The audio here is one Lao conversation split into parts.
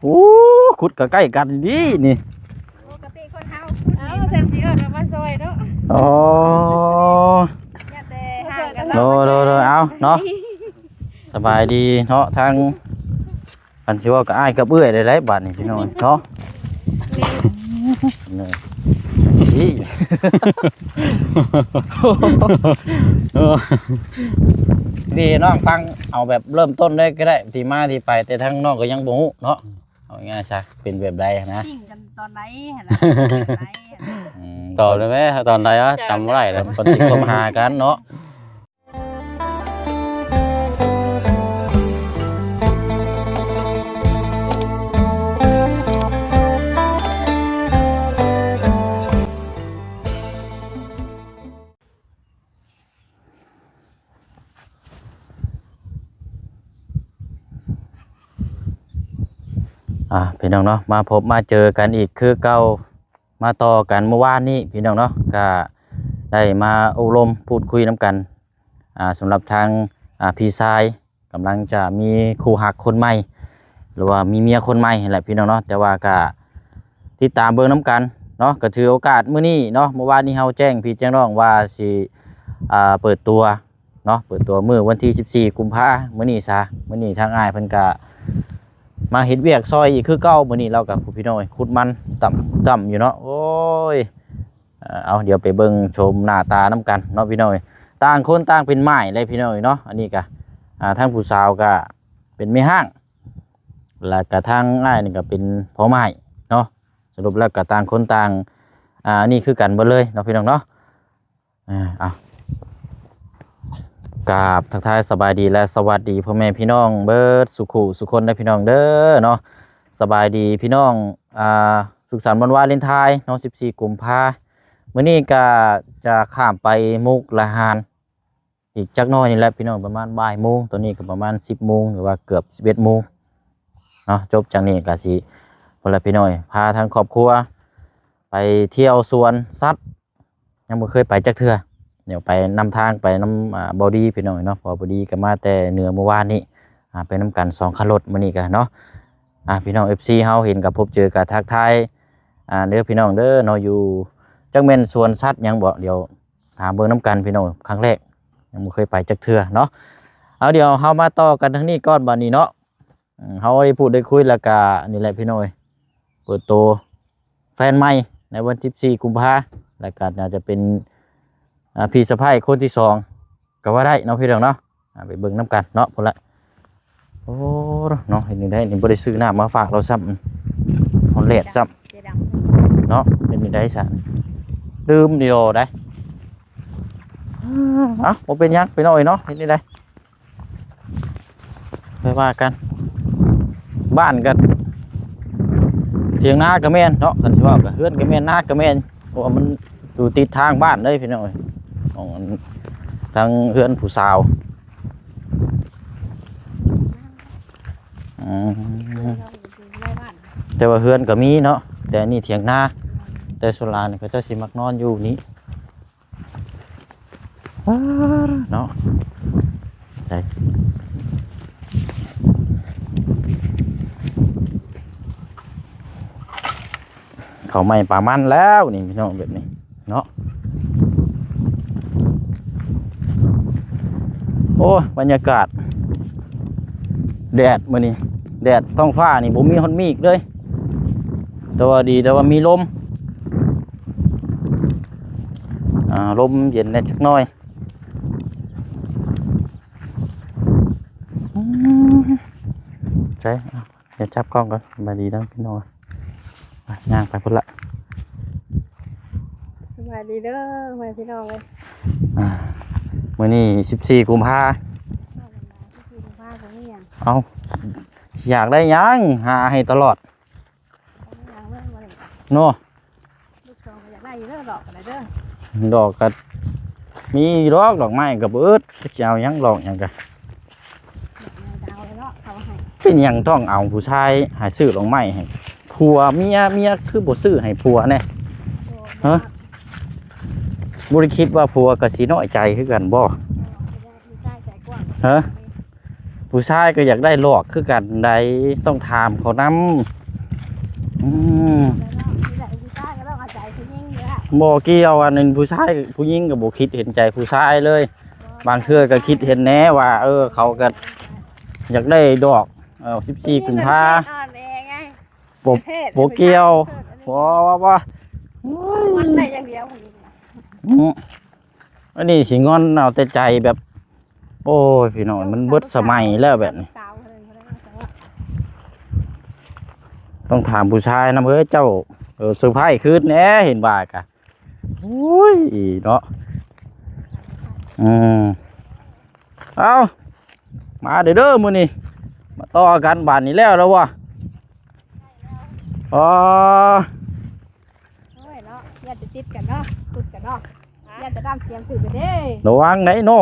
ໂອ້ ຂຸດກໍໃກ້ກັນດີນີ້. ປົກກະຕິຄົນເຮົາຂຸດນີ້ມັນຊິເອີ້ນວ່າມາຊ່ອຍເນາະ. ອໍ ຢ່າແຕ່ຫ່າງກັນ. ໂດຍ ໂດຍ ໂດຍ ເອົາເນາະ ສະບາຍດີເນາະ ທາງ ຄັນຊິເວົ້າກໍອ້າຍກັບເອື້ອຍໄດ້ໄດ໋ບາດນີ້ພີ່ນ້ອງເນາະ. ນີ້ ນີ້ ນີ້ນ້ອງຟັງເອົາແບບເລີ່ມຕົ້ນເລີຍກໍໄດ້ ທີ່ມາທີ່ໄປ ແຕ່ທາງນ້ອງກໍຍັງບໍ່ຮູ້ເນາະ ເອົາງ່າຍໆຊະ ເປັນແບບໃດຫັ້ນນະ ຈິງກັນຕອນໃດຫັ້ນນະ ຕອນໃດຫັ້ນນະ. ອືມ ຕອບໄດ້ໄໝ ຕອນໃດວະ ຈຳບໍ່ໄດ້ແລ້ວ ເພິ່ນຊິຄົບຫາກັນເນາະ. ອ່າ ພີ່ນ້ອງເນາະ ມາພົບມາເຈີກັນອີກຄືເກົ່າ ມາຕໍ່ກັນເມື່ອວານນີ້ພີ່ນ້ອງເນາະ ກະໄດ້ມາໂອ້ລົມພູດຄຸຍນຳກັນ ອ່າ ສຳລັບທາງ ອ່າ ພີ່ຊາຍກຳລັງຈະມີຄູ່ຮັກຄົນໃໝ່ ຫຼືວ່າມີເມຍຄົນໃໝ່ຫັ້ນແຫຼະພີ່ນ້ອງເນາະ. ແຕ່ວ່າກະຕິດຕາມເບິ່ງນຳກັນເນາະ ກະຖືໂອກາດມື້ນີ້ເນາະ ເມື່ອວານນີ້ເຮົາແຈ້ງພີ່ແຈ້ງນ້ອງວ່າຊິ ອ່າ ເປີດຕົວ ເນາະ ເປີດຕົວມື້ວັນທີສິບສີ່ ກຸມພາ ມື້ນີ້ຊະ ມື້ນີ້ທາງອ້າຍເພິ່ນກະມາເຮັດວຽກຊ່ອຍອີກຄືເກົ່າ. ມື້ນີ້ລາວກະ ພີ່ນ້ອງເອີຍ ຂຸດມັນຕ່ຳ ຕ່ຳຢູ່ເນາະ. ໂອ້ຍ ເອົາ ດຽວໄປເບິ່ງໂສມໜ້າຕານຳກັນເນາະພີ່ນ້ອງເອີຍ. ຕ່າງຄົນຕ່າງເປັນໝ້າຍເລີຍພີ່ນ້ອງເອີຍເນາະ. ອັນນີ້ກະ ອ່າ ທາງຜູ້ສາວກະເປັນແມ່ຮ້າງ ແລ້ວກະທາງອ້າຍນີ້ກະເປັນພໍ່ໝ້າຍເນາະ. ສະຫຼຸບແລ້ວກະຕ່າງຄົນຕ່າງ ອ່າ ອັນນີ້ຄືກັນເບິດເລີຍເນາະພີ່ນ້ອງເນາະ. ອ່າ ເອົາ ກາບທັກທາຍສະບາຍດີ ແລະ ສະຫວັດດີພໍ່ແມ່ພີ່ນ້ອງເບິດສູ່ຄູ່ສູ່ຄົນເດີພີ່ນ້ອງເດີເນາະ. ສະບາຍດີພີ່ນ້ອງ ອ່າ ສຸກສັນວັນວາເລນທາຍເນາະ ສິບສີ່ ກຸມພາ. ມື້ນີ້ກະຈະຂ້າມໄປມຸກດາຫານອີກຈັກໜ້ອຍນີ້ແຫຼະພີ່ນ້ອງ ປະມານບ່າຍໂມງ ຕອນນີ້ກະປະມານສິບໂມງ ຫຼືວ່າເກືອບສິບເອັດໂມງເນາະ. ຈົບຈາກນີ້ກະຊິ ພຸ້ນລະພີ່ນ້ອງ ພາທາງຄອບຄົວໄປທ່ຽວສວນສັດ ຍັງບໍ່ເຄີຍໄປຈັກເທື່ອ. ດຽວໄປນຳທາງ ໄປນຳ ອ່າ ເບົາດີພີ່ນ້ອງເນາະ ເພາະເບົາດີກໍມາແຕ່ເໜືອມື້ວານນີ້ ອ່າ ໄປນຳກັນສອງຄັນລົດມື້ນີ້ກະເນາະ. ອ່າ ພີ່ນ້ອງ ເອັຟຊີ ເຮົາເຫັນກໍພົບເຈີກໍທັກທາຍ ອ່າ ເດີພີ່ນ້ອງເດີເນາະ. ຢູ່ຈັກແມ່ນສວນສັດຫຍັງບໍ ດຽວຖາມເບິ່ງນຳກັນພີ່ນ້ອງ ຄັ້ງແລກ ຍັງບໍ່ເຄີຍໄປຈັກເທື່ອເນາະ. ເອົາ ດຽວເຮົາມາຕໍ່ກັນທາງນີ້ກ່ອນບາດນີ້ເນາະ. ເຮົາໄດ້ພູດໄດ້ຄຸຍແລ້ວກະນີ້ແຫຼະພີ່ນ້ອງເອີຍ ເປີດໂຕແຟນໃໝ່ໃນວັນທີສິບສີ່ ກຸມພາ ແລ້ວກະໜ້າຈະເປັນ ອ່າ ພີ່ສະໃພ້ຄົນທີສອງກໍວ່າໄດ້ເນາະພີ່ນ້ອງເນາະ. ອ່າ ໄປເບິ່ງນຳກັນເນາະ ພຸ້ນລະ. ໂອ້ ເນາະ ເຮັດແນວໃດນີ້ ບໍ່ໄດ້ຊື້ນ້ຳມາຝາກລາວຊ້ຳ ຮ້ອນແດດຊ້ຳເນາະ. ເຮັດແນວໃດຊະ ລືມນີ້ດອກໄດ໋. ເອົ້າ ບໍ່ເປັນຫຍັງພີ່ນ້ອງເອີຍເນາະ ເຮັດແນວໃດ ໄປວ່າກັນ. ບ້ານກໍ ຖຽງນາກໍແມ່ນເນາະ ຄັນຊິເວົ້າກໍ ເຮືອນກໍແມ່ນ ນາກໍແມ່ນ ເພາະວ່າມັນຢູ່ຕິດທາງບ້ານເດ້ພີ່ນ້ອງເອີຍ ຂອງທາງເຮືອນຜູ້ສາວ. ອືມ ແຕ່ວ່າເຮືອນກໍມີເນາະ ແຕ່ອັນນີ້ຖຽງນາ ແຕ່ສ່ວນຫຼາຍນີ້ເຂົາເຈົ້າຊິມັກນອນຢູ່ນີ້. ເນາະ ເຂົ້າໃໝ່ປາມັນແລ້ວນີ້ພີ່ນ້ອງ ແບບນີ້ເນາະ. ໂອ້ຍ ບັນຍາກາດແດດມື້ນີ້ ແດດ ທ້ອງຟ້ານີ້ບໍ່ມີຮອດເມກເລີຍ ແຕ່ວ່າດີ ແຕ່ວ່າມີລົມ ອ່າ ລົມເຢັນແດ່ຈັກໜ້ອຍ. ອືມ ໃສ ດຽວຈັບກ້ອງກ່ອນ. ສະບາຍດີເດີພີ່ນ້ອງ ໄປ ຍ່າງໄປພຸ້ນລະ. ສະບາຍດີເດີພໍ່ແມ່ພີ່ນ້ອງເອີຍ. ອ່າ ມື້ນີ້ສິບສີ່ ກຸມພາ ສິບສີ່ ກຸມພາບໍ່ມີຫຍັງ. ເອົ້າ ຢາກໄດ້ຫຍັງຫາໃຫ້ຕະຫຼອດ ເນາະ. ລູກສອງກໍຢາກໄດ້ຢູ່ເດີ ດອກກໍໄດ້ເດີ ດອກກໍມີຢູ່ດອກ ດອກໄມ້ກໍບໍ່ອຶດ ຈະເອົາຫຍັງ ດອກຫຍັງກະ ດອກໄມ້ກໍເອົາແລ້ວເນາະ ເຂົາໃຫ້. ເປັນຫຍັງຕ້ອງເອົາຜູ້ຊາຍໃຫ້ຊື້ດອກໄມ້ໃຫ້ຜົວເມຍ ເມຍຄືບໍ່ຊື້ໃຫ້ຜົວແດ່? ຮະ ບໍ່ໄດ້ຄິດວ່າຜົວກໍຊິນ້ອຍໃຈຄືກັນບໍ່? ຮະ? ຜູ້ຊາຍກໍຢາກໄດ້ຫຼອກຄືກັນໃດ໋ ຕ້ອງຖາມເຂົານຳ. ອືມ ຜູ້ຊາຍກໍຕ້ອງອາໄສຜູ້ຍິງຢູ່ແລ້ວ ບໍ່ກ່ຽວ ອັນນັ້ນຜູ້ຊາຍຜູ້ຍິງກໍບໍ່ຄິດເຫັນໃຈຜູ້ຊາຍເລີຍ. ບາງເທື່ອກໍຄິດເຫັນແດ່ວ່າ ເອີ ເຂົາກໍຢາກໄດ້ດອກ ເອີ ສິບສີ່ກຸມພາ ອ່ອນແອໄງ ບໍ່ ບໍ່ກ່ຽວ ບໍ່ ບໍ່ ບໍ່ ມັນໄດ້ຢ່າງດຽວຜູ້ຍິງ ອືມ ອັນນີ້ຊິງອນເອົາແຕ່ໃຈແບບ ໂອ້ຍ ພີ່ນ້ອງ ມັນເບິດສະໄໝແລ້ວແບບນີ້ ຕ້ອງຖາມຜູ້ຊາຍນຳເອີຍ ເຈົ້າ ເອີ ເຊີໄພຄືນແດ່ ເຫັນວ່າກະ ໂອ້ຍ ເນາະ ອືມ ເອົາ ມາເດີ ເດີ ມື້ນີ້ ມາຕໍ່ກັນບາດນີ້ແລ້ວແລ້ວວະ ອໍ ໂອ້ຍເນາະ ຢ້ານຈະຕິດກັນເນາະ ຂຸດກັນເນາະ ຢ້ານຈະດຳສຽງຖືກກັນເດ້ ລະວັງໄດ໋ໂນ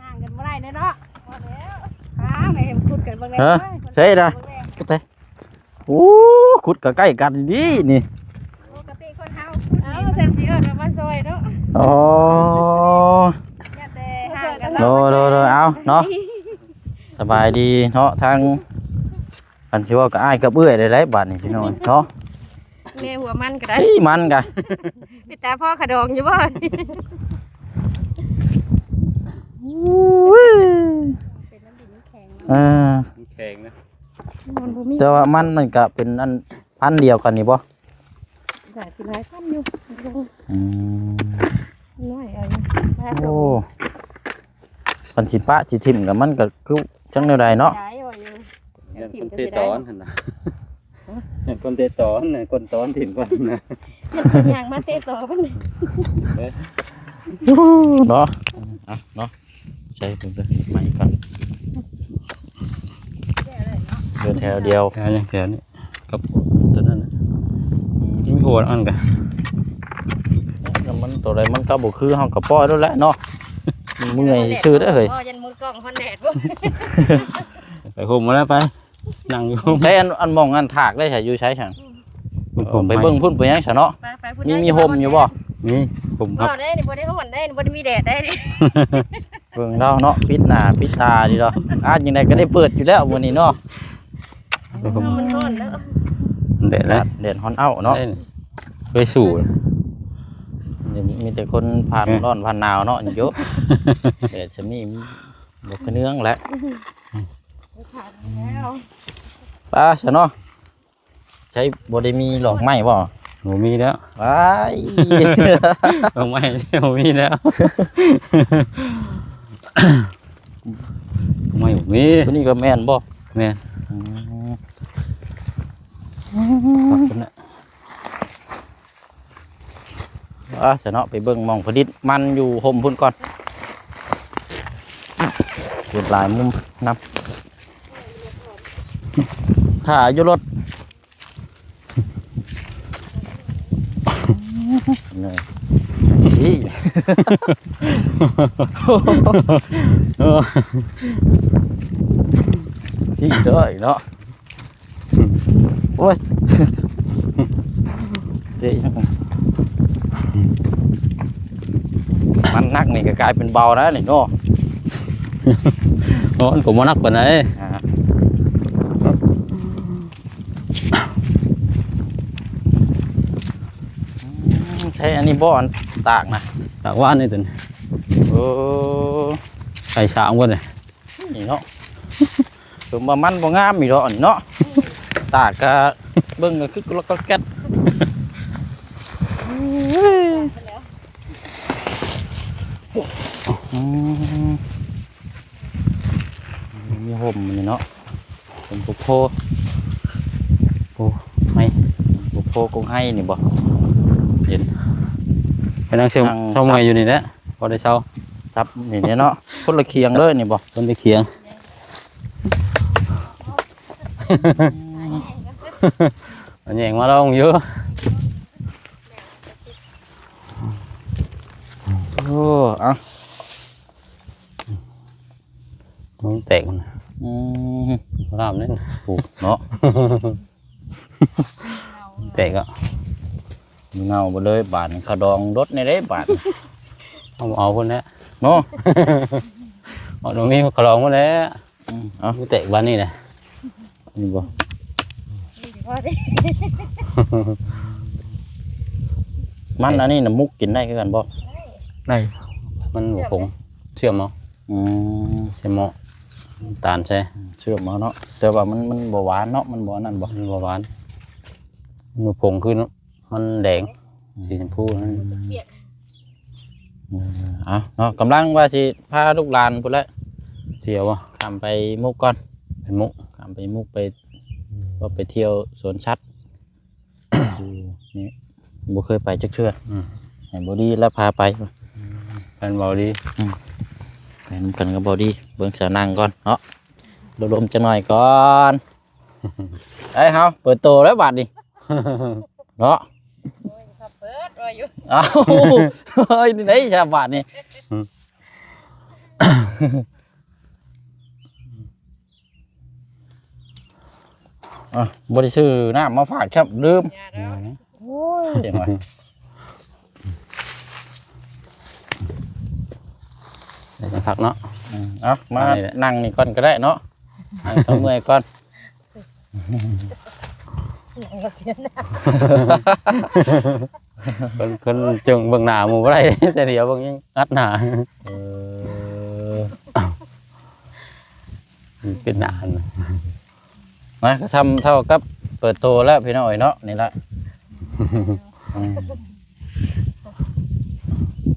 ຫ່າງກັນບໍ່ໄດ້ເດ້ເນາະ ບໍ່ແລ້ວ ອ້າວ ໃຫ້ຂຸດກັນເບິ່ງແດ່ ຮະ ເບິ່ງແດ່ ໃສ່ນະ ເບິ່ງແດ່ ໂອ້ ຂຸດກໍໃກ້ກັນດີນີ້ ປົກກະຕິຄົນເຮົາ ເອົາ ແຊມຊິເອີ້ນມາຊ່ອຍເນາະ ອໍ ຢ່າແຕ່ຫ່າງກັນ ໂດຍ ໂດຍ ໂດຍ ເອົາເນາະ ສະບາຍດີເນາະ ທາງ ຄັນຊິເວົ້າກໍອ້າຍກັບເອື້ອຍໄດ້ໄດ໋ບາດນີ້ພີ່ນ້ອງເນາະ ແມ່ຫົວມັນກໍໄດ້ ອີ່ມັນກະ ເປັນຕາພໍ່ຂະດອງຢູ່ບໍ່ ອຸ້ຍ ເອີ ມັນແຂງນະ ມັນບໍ່ມີ ແຕ່ວ່າມັນ ມັນກະເປັນອັນພັນດຽວກັນນີ້ບໍ່ ຫຼາຍ ຫຼາຍພັນຢູ່ ອືມ ນ້ອຍເອົາຢູ່ ໂອ້ ຄັນຊິປະຊິຖິ້ມກໍມັນກໍຄືຈັ່ງແນວໃດເນາະ ຍ້າຍວ່າຢູ່ ຢ້ານຄົນເຕະຕອນຫັ້ນນະ ຢ້ານຄົນເຕະຕອນນະ ຄົນຕອນຖິ້ມກ່ອນນະ ຢ້ານຄົນຍ່າງມາເຕະຕອນ ເນາະ ອ່ະເນາະ ໃສ່ເບິ່ງເດີ ໄມ້ກ່ອນ ເດີນແຖວດຽວ ແຖວນີ້ ກັບຕົວນັ້ນນະ ອືມ ຊິມີຫົວອັນກະ ແລ້ວມັນຕົວໃດມັນກໍບໍ່ຄື ເຮົາກໍປ່ອຍໂລດແຫຼະເນາະ ເມື່ອຍຊື່ໆເດີເຮີ້ຍ ບໍ່ ຢ້ານມືກ້ອງຮ້ອນແດດບໍ່ ໄປໂຮມມາແລ້ວ ໄປ ນັ່ງຢູ່ໂຮມ ໃຊ້ອັນ ອັນໝ່ອງອັນຖາກໄດ້ໃສ ຢູ່ໃສຊັ້ນ ເອີ ໄປເບິ່ງພຸ້ນໄປຫຍັງຊະເນາະ ໄປ ໄປພຸ້ນ ມີ ມີຮົ່ມຢູ່ບໍ່ ມີຮົ່ມຄັບ ບໍ່ໄດ້ນີ້ ບໍ່ໄດ້ຮ້ອນໄດ້ນີ້ ບໍ່ໄດ້ມີແດດໄດ້ນີ້ ເບິ່ງລາວເນາະ ປິດໜ້າປິດຕາດີດອກ ອາ ຈັ່ງໃດກໍໄດ້ເປີດຢູ່ແລ້ວມື້ນີ້ເນາະ ມັນຮ້ອນແລ້ວ ແດດແລ້ວ ແດດຮ້ອນເອົ້າເນາະ ເອີຍ ສູ້ ມີແຕ່ຄົນຜ່ານ ເອີ ຮ້ອນຜ່ານໜາວເນາະ ນີ້ໂຍ ແດດຊ່ຳນີ້ບໍ່ກະເໜືອງແຫຼະ ໄປຊະເນາະ ໃຊ້ບໍ່ໄດ້ມີດອກໄມ້ບໍ່? ບໍ່ມີແລ້ວ ວ້າຍ ດອກໄມ້ບໍ່ມີແລ້ວ ດອກໄມ້ບໍ່ມີ ຕົວນີ້ກໍແມ່ນບໍ່? ແມ່ນ ອືມ ປັກພຸ້ນນະ ອ່າ ຊະເນາະ ໄປເບິ່ງໝ່ອງຜະລິດມັນຢູ່ຮົ່ມພຸ້ນກ່ອນ ເກັບຫຼາຍມຸມນຳ ຖ້າຢູ່ລົດ ນີ້ ຊີ້ເດີເນາະ ໂອ້ຍ ເຕະ ມັນໜັກນີ້ກໍກາຍເປັນເບົາແລ້ວນີ້ເນາະ ເນາະ ມັນກໍບໍ່ໜັກປານໃດ ອ່າ ອືມ ໃຊ້ອັນນີ້ບໍ່ ອັນຕາກນະ ຕາກຫວານນີ້ຕົວນີ້ ເອີ ໃສ່ສາງເບິດນີ້ ນີ້ເນາະ ສົມວ່າມັນບໍ່ງາມອີກດອກນີ້ເນາະ ຕາກກະເບິ່ງກໍຄືກະລັອກກະແກັດ ອືມ ມີຮົ່ມນີ້ເນາະ ຮົ່ມໂພ ໂພໄຮ ໂພກົກໄຮນີ້ບໍ່ ເຢັນ ໄປນັ່ງເຊົາ ນັ່ງ ເຊົາເມື່ອຍຢູ່ນີ້ແຫຼະ ພໍໄດ້ເຊົາ ສັບນີ້ເນາະ ຄົນລະຂຽງເລີຍນີ້ບໍ່ ຄົນລະຂຽງ ອັນແຍງມາລອງຢູ່ ໂອ້ ເອົາ ມັນແຕກ ອືມ ລາມນີ້ ໂອ້ ເນາະ ແຕກອະ ເນົ່າເບິດເລີຍບາດນີ້ ຂະດອງດົດແນ່ເດ້ບາດນີ້ ເອົາ ເອົາພຸ້ນແຫຼະເນາະ ເອົາ ມີຂະດອງພຸ້ນແຫຼະ ອືມ ເອົາ ແຕກບາດນີ້ແຫຼະ ນີ້ບໍ່ ນີ້ພໍດີ ມັນອັນນີ້ນະ ໝຸກກິນໄດ້ຄືກັນບໍ່? ໄດ້ ມັນບໍ່ຜົງ ເຊື່ອມເອົາ ອືມ ເຊື່ອມເອົາ ນ້ຳຕານໃສ່ ເຊື່ອມເອົາເນາະ ແຕ່ວ່າມັນ ມັນບໍ່ຫວານເນາະ ມັນບໍ່ອັນນັ້ນບໍ່? ມັນບໍ່ຫວານ ມັນບໍ່ຜົງຄື ມັນແດງ ອືມ ສີຊົມພູນັ້ນ ເອີ ເອົາເນາະ ກຳລັງວ່າຊິພາລູກຫຼານພຸ້ນແຫຼະ ທ່ຽວບໍ່? ຂ້າມໄປມຸກກ່ອນ ໄປມຸກ ຂ້າມໄປມຸກໄປ ອືມ ວ່າໄປທ່ຽວສວນສັດ ຢູ່ນີ້ ບໍ່ເຄີຍໄປຈັກເທື່ອ ອືມ ໃຫ້ບໍ່ດີລະພາໄປ ອືມ ແມ່ນບໍ່ດີ ອືມ ໄປນຳກັນກັບບໍ່ດີ ເບິ່ງສາວນັ່ງກ່ອນເນາະ ລົມໆຈັກໜ່ອຍກ່ອນ ໄປເຮົາ ເປີດໂຕແລ້ວບາດນີ້ ເນາະ ໂອ້ຍ ເຂົາເປີດວ່າຢູ່ ເອົ້າ ເຮີ້ຍ ນີ້ໄດ໋ຊະບາດນີ້ ອືມ ອ່ະ ບໍ່ໄດ້ຊື້ນ້ຳມາຝາກຊ້ຳ ລືມ ຢ່າເດີ ໂອ້ຍ ຈັ່ງຫວະ ໄດ້ຈັກພັກເນາະ ອືມ ເອົາ ມາ ອັນນີ້ແຫຼະ ນັ່ງນີ້ກ່ອນກໍໄດ້ເນາະ ນັ່ງເຊົາເມື່ອຍກ່ອນ ນັ່ງກໍເສຍໜ້າ ເພິ່ນ ເພິ່ນຈຶ່ງເບິ່ງໜ້າໝູ່ບໍ່ໄດ້ ແຕ່ດຽວເບິ່ງຍັງອັດໜ້າ ເອີ ປິດໜ້າຫັ້ນ ມາ ກໍຊ່ຳເທົ່າກັບເປີດໂຕແລ້ວພີ່ນ້ອງເອີຍເນາະ ນີ້ລະ ອືມ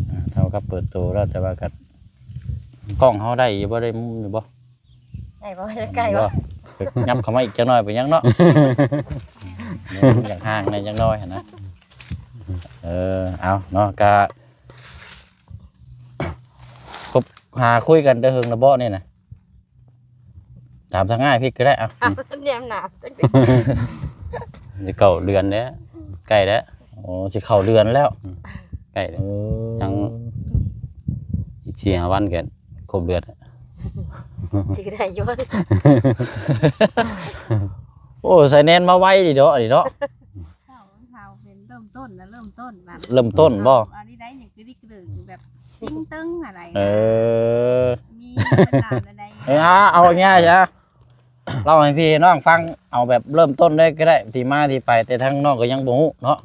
ອ່າ ເທົ່າກັບເປີດໂຕແລ້ວ ແຕ່ວ່າກໍ ກ້ອງເຮົາໄດ້ຢູ່ບໍ່? ໄດ້ມຸມຢູ່ບໍ່? ໄດ້ບໍ່? ໃກ້ບໍ່? ຍັບເຂົ້າມາອີກຈັກໜ້ອຍເປັນຫຍັງເນາະ ຢາກຫ່າງແດ່ຈັກໜ້ອຍຫັ້ນນະ ເອີ ເອົາເນາະ ກະ ຄົບຫາຄຸຍກັນແຕ່ເຫິງລະເບາະນີ້ນະ? ຖາມທາງອ້າຍພີ້ກໍໄດ້ ເອົາ ແນມໜ້າ ຊິເຂົ້າເດືອນແລ້ວ ໃກ້ແລ້ວ ໂອ້ ຊິເຂົ້າເດືອນແລ້ວ ອືມ ໃກ້ແລ້ວ ເອີ ຍັງອີກສີ່ຫ້າວັນກໍຄົບເດືອນ ຄືໄດ້ຢູ່ ໂອ້ ໃສ່ແນນມາໄວດີເນາະ ອັນນີ້ເນາະ ເຖົ້າເປັນເລີ່ມຕົ້ນນະ ເລີ່ມຕົ້ນນະ ເລີ່ມຕົ້ນບໍ່? ອັນນີ້ໄດ້ຫຍັງກະດິກກະເດີກແບບຕິງເຕີງຫັ້ນໃດ ເອີ ມີບັນດານໃດ ເອີ ເອົາງ່າຍຊະ ເລົ່າໃຫ້ພີ່ນ້ອງຟັງ ເອົາແບບເລີ່ມຕົ້ນເລີຍກໍໄດ້ ທີ່ມາທີ່ໄປ ແຕ່ທາງນ້ອງກໍຍັງບໍ່ຮູ້ເນາະ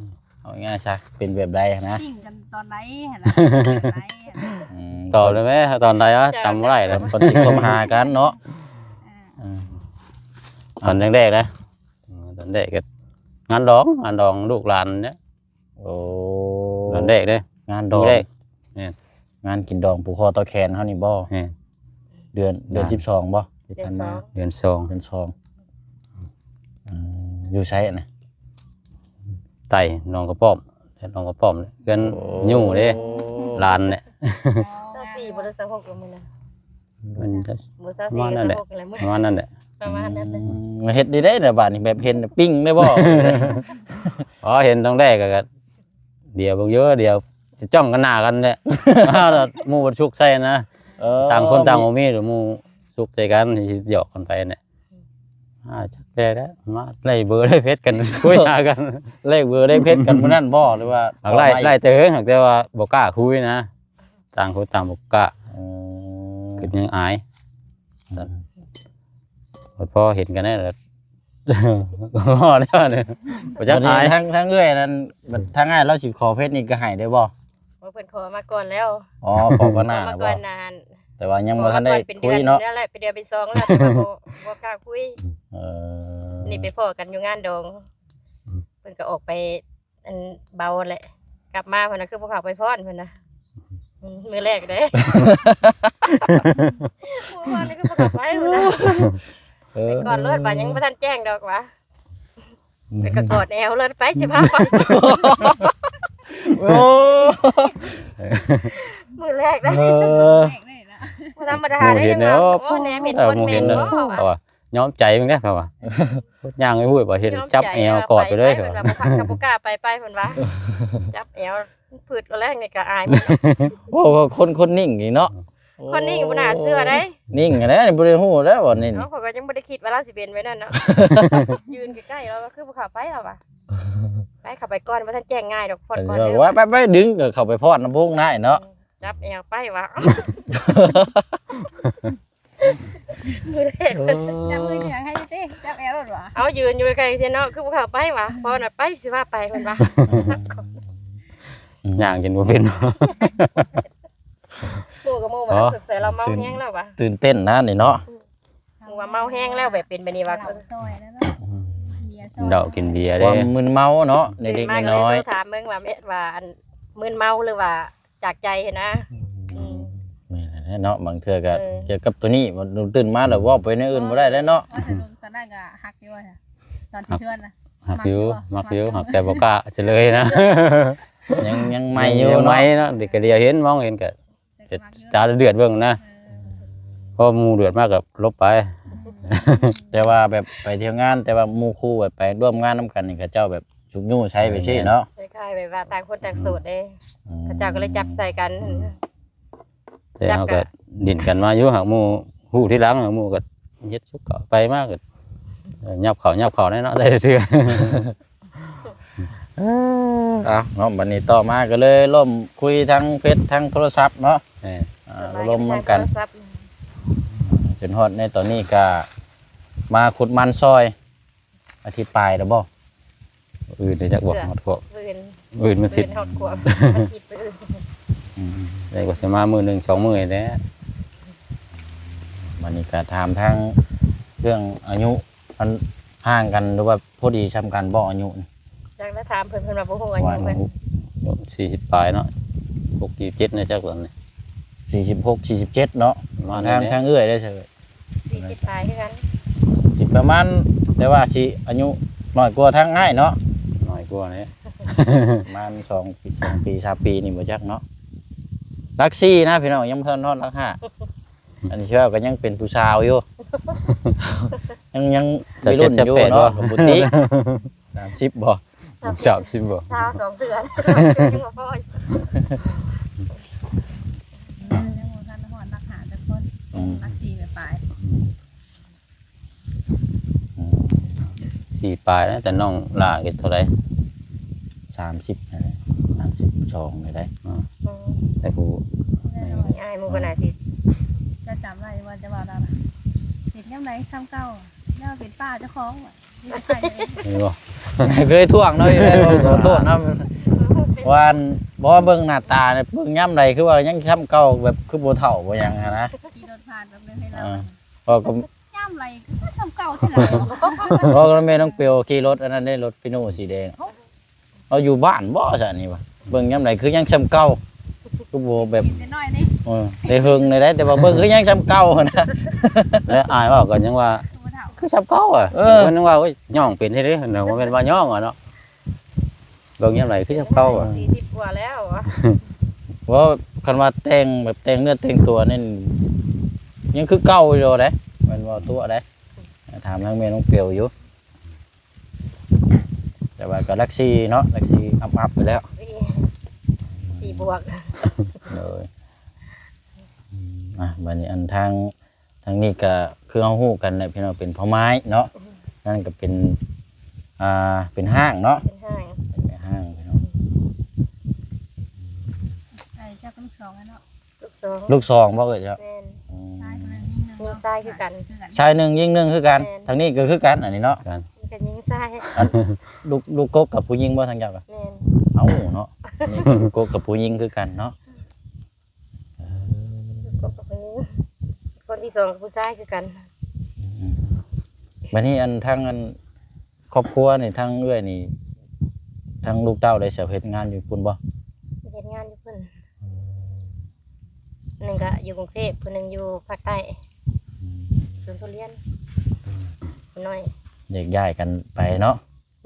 ເອົາງ່າຍຊະ ເປັນແບບໃດຫັ້ນນະ ຕິງກັນຕອນໃດຫັ້ນນະ ຕອນໃດຫັ້ນນະ ອືມ ຕອບໄດ້ໄໝ ຕອນໃດວະ ຈຳບໍ່ໄດ້ແລ້ວ ເພິ່ນຊິຄົບຫາກັນເນາະ ເອີ ເອີ ຕອນແລກໆນະ ເອີ ຕອນແລກກໍງານດອງ ງານດອງລູກຫຼານເດ້ ໂອ້ ຕອນແລກເດ້ ງານດອງ ແມ່ນ ງານກິນດອງຜູກຄໍຕໍ່ແຂນເຮົານີ້ບໍ່? ແມ່ນ ເດືອນ ເດືອນສິບສອງບໍ່? ທີ່ຜ່ານມາ ເດືອນສອງ ເດືອນສອງ ເອີ ຢູ່ໃສຫັ້ນນະ? ໃຕ້ໜອງກະປ້ອມ ໜອງກະປ້ອມ ເຮືອນ ໂອ້ ຢູ່ເດ້ ຫຼານແຫຼະ ຊາວສີ່ບໍ່ ຫຼື ຊາວຫົກລະມື້ນະ? ມັນຈະ ບໍ່ ຊາວສີ່ ປະມານນັ້ນແຫຼະ ຊາວຫົກແຫຼະ ປະມານນັ້ນແຫຼະ ປະມານນັ້ນແຫຼະ ອືມ ເຮັດໄດ້ເດ້ບາດນີ້ ແບບເຫັນປີ້ງໄດ້ບໍ່? ອໍ ເຫັນຕ້ອງໄດ້ກໍ ກໍດຽວເບິ່ງຢູ່ ດຽວຊິຈ້ອງກັນໜ້າກັນແຫຼະ ໝູ່ບັນທຸກໃສ່ນະ ເອີ ຕ່າງຄົນຕ່າງບໍ່ມີ ດຽວໝູ່ສຸກໃສ່ກັນ ຊິຫຍອກກັນໄປແຫຼະ ອາ ຈັກແຕ່ແລ້ວ ມາໄລ່ເບີໄລ່ເຟສກັນ ຄຸຍຫາກັນ ແລກເບີແລກເຟສກັນມື້ນັ້ນບໍ່ ຫຼືວ່າ ຫາກໄລ່ ໄລ່ແຕ່ເຫິງ ຫາກແຕ່ວ່າບໍ່ກ້າຄຸຍນະ ຕ່າງຄົນຕ່າງບໍ່ກ້າ ເອີ ຄິດຍັງອາຍ ອືມ ບັດພໍເຫັນກັນແລ້ວ ພໍແລ້ວນີ້ ບໍ່ຈັກອາຍ ທາງ ທາງເອື້ອຍນັ້ນ ບັດທາງອ້າຍລາວຊິຂໍເຟສນີ້ກໍໃຫ້ໄດ້ບໍ່? ໂອ້ ເພິ່ນຂໍມາກ່ອນແລ້ວ ອໍ ຂໍກ່ອນໜ້າ ຂໍມາກ່ອນໜ້າ ແຕ່ວ່າຍັງບໍ່ທັນໄດ້ຄຸຍເນາະ ຂໍມາກ່ອນເດືອນແລ້ວແຫຼະ ເປັນເດືອນເປັນສອງແລ້ວ ແຕ່ວ່າບໍ່ ບໍ່ກ້າຄຸຍ ເອີ ນີ້ໄປພໍ້ກັນຢູ່ງານດອງ ອືມ ເພິ່ນກໍອອກໄປ ອັນເບົາແຫຼະ ກັບມາເພິ່ນວ່າ ຄືບໍ່ເຂົ້າໄປຟ້ອນ ເພິ່ນວ່າ ອືມ ມື້ແລກເດ້ ມື້ວານນີ້ຄືບໍ່ເຂົ້າໄປ ເພິ່ນວ່າ ເອີ ໄປກ່ອນໂລດວ່າ ຍັງບໍ່ທັນແຈ້ງດອກວ່າ ອືມ ເພິ່ນກໍກອດແອວໂລດ ໄປ ຊິພາໄປ ໂອ້ ມື້ແລກເດ້ ເອີ ບໍ່ທຳມະດາເດ້ ເຫັນແລ້ວ ໂອ້ ແນມເຫັນຄົນແມ່ນບໍ່ ເຂົາວ່າ ຍອມໃຈເບິ່ງເດ້ ເຂົາວ່າ ຍ່າງໄປພຸ້ນ ບໍ່ເຫັນ ຍອມໃຈ ຈັບແອວກອດໄປເລີຍ ເພິ່ນວ່າ ເຂົາວ່າ ບໍ່ ຄັນ ຄັນບໍ່ກ້າໄປ ໄປ ເພິ່ນວ່າ ຈັບແອວ ພືດກໍແລກນີ້ກໍອາຍໝົດ ໂອ້ ຄົນ ຄົນນິ່ງນີ້ເນາະ ຄົນນິ່ງບໍ່ໜ້າເຊື່ອເດ້ ນິ່ງຫັ້ນແຫຼະ ບໍ່ໄດ້ຮູ້ແລ້ວບັດນີ້ ເອົາ ຂ້ອຍກໍຍັງບໍ່ໄດ້ຄິດວ່າລາວຊິເປັນແບບນັ້ນເນາະ ຢືນໃກ້ໆ ລາວວ່າ ຄືບໍ່ເຂົ້າໄປ ລາວວ່າ ໄປ ເຂົ້າໄປກ່ອນ ບໍ່ທັນແຈ້ງງ່າຍດອກ ຜ່ອນກ່ອນເດີ ວ່າໄປ ໄປ ດຶງກໍເຂົ້າໄປພ້ອນນຳວົງນາຍເນາະ ອືມ ຈັບແອວໄປວ່າ ມື້ແລກ ໂອ້ ຈັບມືຫຍັງໃຫ້ຕິ ຈັບແອວໂລດຫວາ ເອົາ ຢືນຢູ່ໃກ້ໆ ຊີ້ເນາະ ຄືບໍ່ເຂົ້າໄປຫວາ ພໍນະໄປ ຊິວ່າໄປ ເພິ່ນວ່າ ຍ່າງຈົນບໍ່ເປັນ ໝູ່ກັບໝູ່ວ່າ ອໍ ສົງໄສລາວເມົາແຮງແລ້ວຫວາ ຕື່ນເຕັ້ນນະນີ້ເນາະ ອືມ ໝູ່ວ່າເມົາແຮງແລ້ວ ແບບເປັນແບບນີ້ວ່າ ເຫຼົ້າຊອຍແລ້ວເນາະ ອືມ ເບຍຊອຍ ເຫຼົ້າກິນເບຍເດ້ ຄວາມມຶນເມົາເນາະ ເດັກໆນ້ອຍໆ ໂທຖາມເບິ່ງວ່າ ແມ່ນວ່າ ອັນ ມຶນເມົາ ຫຼືວ່າຈາກໃຈຫັ້ນນະ ອືມ ອືມ ແມ່ນແຫຼະເນາະ ບາງເທື່ອກໍ ເອີ ກ່ຽວກັບໂຕນີ້ ຕື່ນມາແລ້ວເວົ້າໄປແນວອື່ນບໍ່ໄດ້ແລ້ວເນາະ ເອີ ຕອນນັ້ນກໍຮັກຢູ່ວ່າ ຕອນທີ່ຊວນນະ ຮັກຢູ່ ມັກຢູ່ ມັກຢູ່ ມັກຢູ່ ຮັກແຕ່ບໍ່ກ້າຊິເລີຍນະ ຍັງ ຍັງໃໝ່ຢູ່ ຍັງໃໝ່ເນາະ ເດັກກະດຽວເຫັນ ມອງເຫັນກໍ ເຮັດຕາເດືອດເບິ່ງນະ ເອີ ພໍໝູ່ເດືອດມາກໍຫຼົບໄປ ອືມ ແຕ່ວ່າແບບໄປທ່ຽວງານ ແຕ່ວ່າໝູ່ຄູ່ແບບໄປຮ່ວມງານນຳກັນນີ້ ເຂົາເຈົ້າແບບຊຸກຍູ້ໃຊ້ໄປຊີ້ເນາະ ຄ້າຍໆ ແບບວ່າຕ່າງຄົນຕ່າງໂສດເດ້ ອືມ ເຂົາເຈົ້າກໍເລີຍຈັບໃສ່ກັນ ອືມ ແຕ່ເຮົາກໍດິ້ນກັນມາຢູ່ ຫາກໝູ່ຮູ້ທີຫຼັງ ຫາກໝູ່ກໍເຮັດສຸກເຂົ້າໄປມາກໍ ເອີ ຫຍັບເຂົ້າຫຍັບເຂົ້າແນ່ເນາະ ແຕ່ເທື່ອ ເອີ ເອົາເນາະ ບັດນີ້ຕໍ່ມາກໍເລີຍລົມຄຸຍທາງເຟສທາງໂທລະສັບເນາະ ເອີ ອ່າ ລົມນຳກັນ ໂທລະສັບ ຈົນຮອດໃນຕອນນີ້ກໍມາຂຸດມັນຊອຍ ອາທິດປາຍແລ້ວບໍ່? ມື້ອື່ນໄດ້ຈັກບໍ່? ເທື່ອ ຮອດຄວບ ມື້ອື່ນ ມື້ອື່ນວັນສິດ ມື້ອື່ນຮອດຄວບ ວັນທິດມື້ອື່ນ ອືມ ແຕ່ກໍຊິມາມື້ໜຶ່ງສອງມື້ນີ້ແຫຼະ ບັດນີ້ກໍຖາມທາງເລື່ອງອາຍຸ ມັນຫ່າງກັນ ຫຼືວ່າພໍດີສ່ຳກັນບໍ່ອາຍຸນີ້? ຈັກລະຖາມເພິ່ນ ເພິ່ນວ່າບໍ່ຮູ້ອາຍຸເພິ່ນ ວ່າ ສີ່ສິບປາຍເນາະ ຫົກສິບເຈັດ ນີ້ຈັກຕອນນີ້ ສີ່ສິບຫົກ ສີ່ສິບເຈັດເນາະ ປະມານນີ້ແຫຼະ ທາງ ທາງເອື້ອຍເດ້ ສີ່ສິບປາຍຄືກັນ ຊິປະມານ ແຕ່ວ່າຊິອາຍຸນ້ອຍກວ່າທາງອ້າຍເນາະ ນ້ອຍກວ່າແຫຼະ ປະມານສອງປີ ສອງປີ ສາມປີນີ້ບໍ່ຈັກເນາະ ຫຼັກສີ່ນະພີ່ນ້ອງ ຍັງບໍ່ທັນຮອດຫຼັກຫ້າ ອັນນີ້ເວົ້າກໍຍັງເປັນຜູ້ສາວຢູ່ ຍັງ ຍັງ ຊາວເຈັດ ວັຍລຸ້ນຢູ່ເນາະ ຊາວແປດບໍ່ ກໍບໍ່ຕິ ສາມສິບບໍ່? ສາມສິບ ສາມສິບບໍ່? ຊາວສອງເດືອນ ຍັງບໍ່ພໍ ອືມ ຍັງບໍ່ທັນຮອດຫຼັກຫ້າຈັກຄົນ ອືມ ຫຼັກສີ່ປາຍ ອືມ ອືມ ສີ່ປາຍນະ ແຕ່ນ້ອງຫຼ້າກໍເທົ່າໃດ? ສາມສິບນັ້ນແຫຼະ ສາມສິບສອງນີ້ໄດ໋ ອືມ ແຕ່ຜູ້ ອ້າຍໝູ່ກໍໜ້າຊິ ຈະຈຳໄດ້ວ່າຈະວ່າລາວນະ ເປັນຍາມໃດສ່ຳເກົ່າ ແລ້ວເປັນປ້າເຈົ້າຂອງ ເຫັນບໍ່? ເຄີຍທ້ວງເນາະ ຢູ່ໃນ ຂໍໂທດນຳ ວ່າອັນ ບໍ່ ເບິ່ງໜ້າຕານີ້ ເບິ່ງຍາມໃດຄືວ່າຍັງສ່ຳເກົ່າ ແບບຄືບໍ່ເຖົ້າບໍ່ຫຍັງຫັ້ນນະ ຂີ່ລົດຜ່ານແບບໜຶ່ງໃຫ້ລາວ ເອີ ເວົ້າກັບ ຍາມໃດຄືສ່ຳເກົ່າເທື່ອ ເວົ້າກັບແມ່ນ້ອງເປວ ຂີ່ລົດອັນນັ້ນເດ້ ລົດຟີໂນສີແດງ ເອົາ ເຮົາຢູ່ບ້ານບໍ່ຊັ້ນນີ້ຫວາ ເບິ່ງຍາມໃດຄືຍັງສ່ຳເກົ່າ ຄືບໍ່ແບບ ເຫັນແຕ່ນ້ອຍນີ້ ເອີ ໄດ້ເຫິງໄດ້ ແຕ່ວ່າເບິ່ງຄືຍັງສ່ຳເກົ່າຫັ້ນນະ ແລະອ້າຍເວົ້າກໍຍັງວ່າ ຄືບໍ່ເຖົ້າ ຄືສ່ຳເກົ່າອະ ເອີ ເພິ່ນຍັງວ່າ ໂອ້ຍ ຍ່ອງເປັນແທ້ເດ້ ເພິ່ນວ່າ ບໍ່ແມ່ນວ່າຍ່ອງອະເນາະ ເບິ່ງຍາມໃດຄືສ່ຳເກົ່າອະ ສີ່ສິບກວ່າແລ້ວ ເວົ້າ ຄັນວ່າແຕ່ງແບບແຕ່ງເນື້ອແຕ່ງຕົວນີ້ ຍັງຄືເກົ່າຢູ່ເດ້ ແມ່ນເວົ້າຕົວະເດ້ ຖາມທາງແມ່ນ້ອງເປວຢູ່ ແຕ່ວ່າກໍຫຼັກສີ່ເນາະ ຫຼັກສີ່ອັບໆໄປແລ້ວ ສີ່ ສີ່ບວກ ໂດຍ ອືມ ອ່ະ ບັດນີ້ອັນທາງ ທາງນີ້ກໍຄືເຮົາຮູ້ກັນແຫຼະພີ່ນ້ອງ ເປັນພໍ່ໝ້າຍເນາະ ອືມ ນັ້ນກໍເປັນ ອ່າ ເປັນຮ້າງເນາະ ເປັນຮ້າງ ເປັນແມ່ຮ້າງພີ່ນ້ອງ ອ້າຍເຈົ້າກໍລູກສອງແລ້ວເນາະ ລູກສອງ ລູກສອງບໍ່ເອື້ອຍເຈົ້າ? ແມ່ນ ອືມ ຊາຍຜູ້ໜຶ່ງຍິງໜຶ່ງ ຍິງຊາຍຄືກັນ ຊາຍໜຶ່ງຍິງໜຶ່ງຄືກັນ ແມ່ນ ທາງນີ້ກໍຄືກັນ ອັນນີ້ເນາະ ນະຍິງຊາຍ ອັນ ລູກ ລູກກົກກັບຜູ້ຍິງບໍ່ທາງເຈົ້າກໍ? ແມ່ນ ເອົ້າເນາະ ນີ້ກໍລູກກົກກັບຜູ້ຍິງຄືກັນເນາະ ເອີ ລູກກົກກັບຜູ້ຍິງ ຄົນທີສອງກັບຜູ້ຊາຍຄືກັນ ອືມ ບັດນີ້ອັນທາງອັນ ຄອບຄົວນີ້ ທາງເອື້ອຍນີ້ ທາງລູກເຕົ້າໄດ້ເຮັດງານຢູ່ພຸ້ນບໍ່? ເຮັດງານຢູ່ພຸ້ນ ອືມ ໜຶ່ງກໍຢູ່ກຸງເທບ ຜູ້ໜຶ່ງຢູ່ພາກໃຕ້ ອືມ ສວນທຸລຽນ ອືມ ຜູ້ນ້ອຍ ແຍກຍ້າຍກັນໄປເນາະ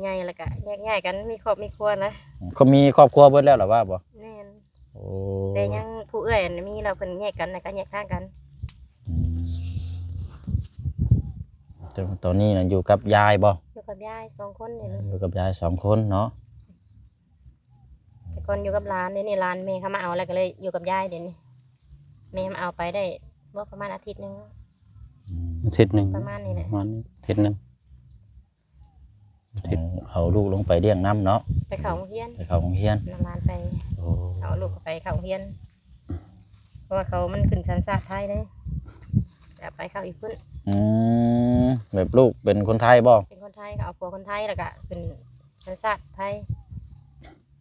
ໃຫຍ່ແລ້ວກໍແຍກຍ້າຍກັນ ມີຄອບມີຄົວນະ ກໍມີຄອບຄົວເບິດແລ້ວລະວ່າບໍ່? ແມ່ນ ໂອ້ ແຕ່ຍັງຜູ້ເອື້ອຍອັນມີແລ້ວ ເພິ່ນແຍກກັນ ແລ້ວກໍແຍກທາງກັນ ອືມ ແຕ່ຕອນນີ້ນະຢູ່ກັບຍາຍບໍ່? ຢູ່ກັບຍາຍສອງຄົນນີ້ ຢູ່ກັບຍາຍສອງຄົນເນາະ ແຕ່ກ່ອນຢູ່ກັບຫຼານ ດຽວນີ້ຫຼານແມ່ເຂົາມາເອົາແລ້ວ ກໍເລີຍຢູ່ກັບຍາຍ ດຽວນີ້ແມ່ມາເອົາໄປໄດ້ບໍ່ ປະມານອາທິດໜຶ່ງ ອືມ ອາທິດໜຶ່ງ ປະມານນີ້ແຫຼະ ປະມານອາທິດໜຶ່ງ ເອົາ ເອົາລູກລົງໄປລ້ຽງນຳເນາະ ໄປເຂົ້າໂຮງຮຽນ ໄປເຂົ້າໂຮງຮຽນ ນຳຫຼານໄປ ໂອ້ ເອົາລູກໄປເຂົ້າໂຮງຮຽນ ເພາະວ່າເຂົາມັນຂຶ້ນສັນຊາດໄທເດ້ ກໍໄປເຂົ້າຢູ່ພຸ້ນ. ອືມ ແບບລູກເປັນຄົນໄທບໍ່? ເປັນຄົນໄທ ກໍເອົາຜົວຄົນໄທ ແລ້ວກໍເປັນສັນຊາດໄທ.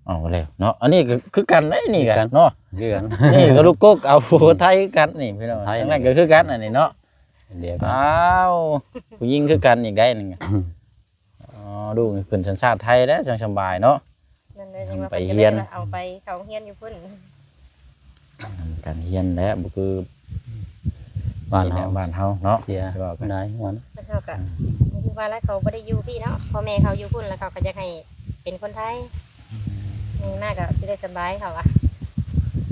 ເອົາແລ້ວເນາະ ອັນນີ້ກໍຄືກັນເດ້ນີ້ ຄືກັນເນາະ ຄືກັນ. ນີ້ກໍລູກກົກເອົາຜົວໄທຄືກັນນີ້ພີ່ນ້ອງ ທາງນັ້ນກໍຄືກັນອັນນີ້ເນາະ ດຽວກັນ. ອ້າວ ຜູ້ຍິງຄືກັນອີກໄດ໋ນີ້. ອໍ ລູກນີ້ຂຶ້ນສັນຊາດໄທແລ້ວ ຈັ່ງສະບາຍເນາະ. ນັ້ນແຫຼະ ຈັ່ງວ່າໄປຮຽນ ເອົາໄປເຂົ້າໂຮງຮຽນຢູ່ພຸ້ນ ການຮຽນແຫຼະ ບໍ່ຄືບ້ານເຮົາ ບ້ານເຮົາເນາະ ເສຍ ຄືວ່າໄປ ໄດ້ວ່ານະ ແລ້ວເຂົາກໍ ອືມ ຄືວ່າແລ້ວ ເຂົາບໍ່ໄດ້ຢູ່ພີ້ເນາະ ພໍ່ແມ່ເຂົາຢູ່ພຸ້ນ ແລ້ວເຂົາກໍຢາກໃຫ້ເປັນຄົນໄທ. ອືມ ນີ້ມາກໍຊິໄດ້ສະບາຍ ເຂົາວ່າ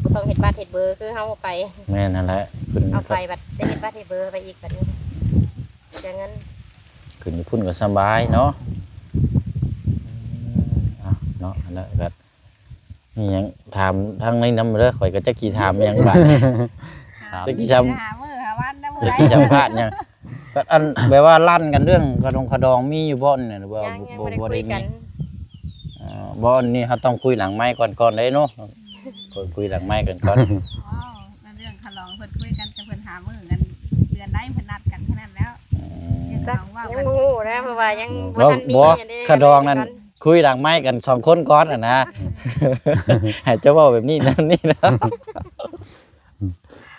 ບໍ່ຕ້ອງເຮັດບັດເຮັດເບີຄືເຮົາໄປ. ແມ່ນຫັ້ນແຫຼະ ເພິ່ນ ເອົາໄປບັດໄດ້ເຮັດບັດເຮັດເບີໄປອີກ ບັດນີ້ເສຍເງິນ. ຂຶ້ນຢູ່ພຸ້ນກໍສະບາຍເນາະ. ອືມ ເອົາເນາະ ອັນນັ້ນກໍມີຫຍັງຖາມທາງໃນນຳເດີ ຂ້ອຍກໍຈັກຊິຖາມຫຍັງບາດ ຈັກຊິຖາມ ຫາມື້ຫາວັນນຳ ຈັກຊິສຳພາດຫຍັງ ກໍອັນແບບວ່າລັ່ນກັນເລື່ອງຂະດົງຂະດອງມີຢູ່ບໍ່ນີ້ ຫຼືວ່າ ຍັງ ຍັງ ບໍ່ ບໍ່ໄດ້ ບໍ່ໄດ້ມີ ເອີ ບໍ່ ອັນນີ້ເຮົາຕ້ອງຄຸຍຫຼັງໄມກ່ອນ ກ່ອນເດ້ເນາະ ເພິ່ນຄຸຍຫຼັງໄມກັນກ່ອນ. ເວົ້າເລື່ອງຂະຫຼອງເພິ່ນຄຸຍກັນ ແຕ່ເພິ່ນຫາມື້ກັນເດືອນໃດ ເພິ່ນນັດກັນເທົ່ານັ້ນແລ້ວ. ອືມ ຍັງບໍ່ຮູ້ນະ ເພາະວ່າຍັງບໍ່ທັນມີ ບໍ່ ຂະດອງນັ້ນ ຄຸຍຫຼັງໄມກັນສອງຄົນກ່ອນຫັ້ນນະ ໃຫ້ເຈົ້າເວົ້າແບບນີ້ນັ້ນນີ້ນະ.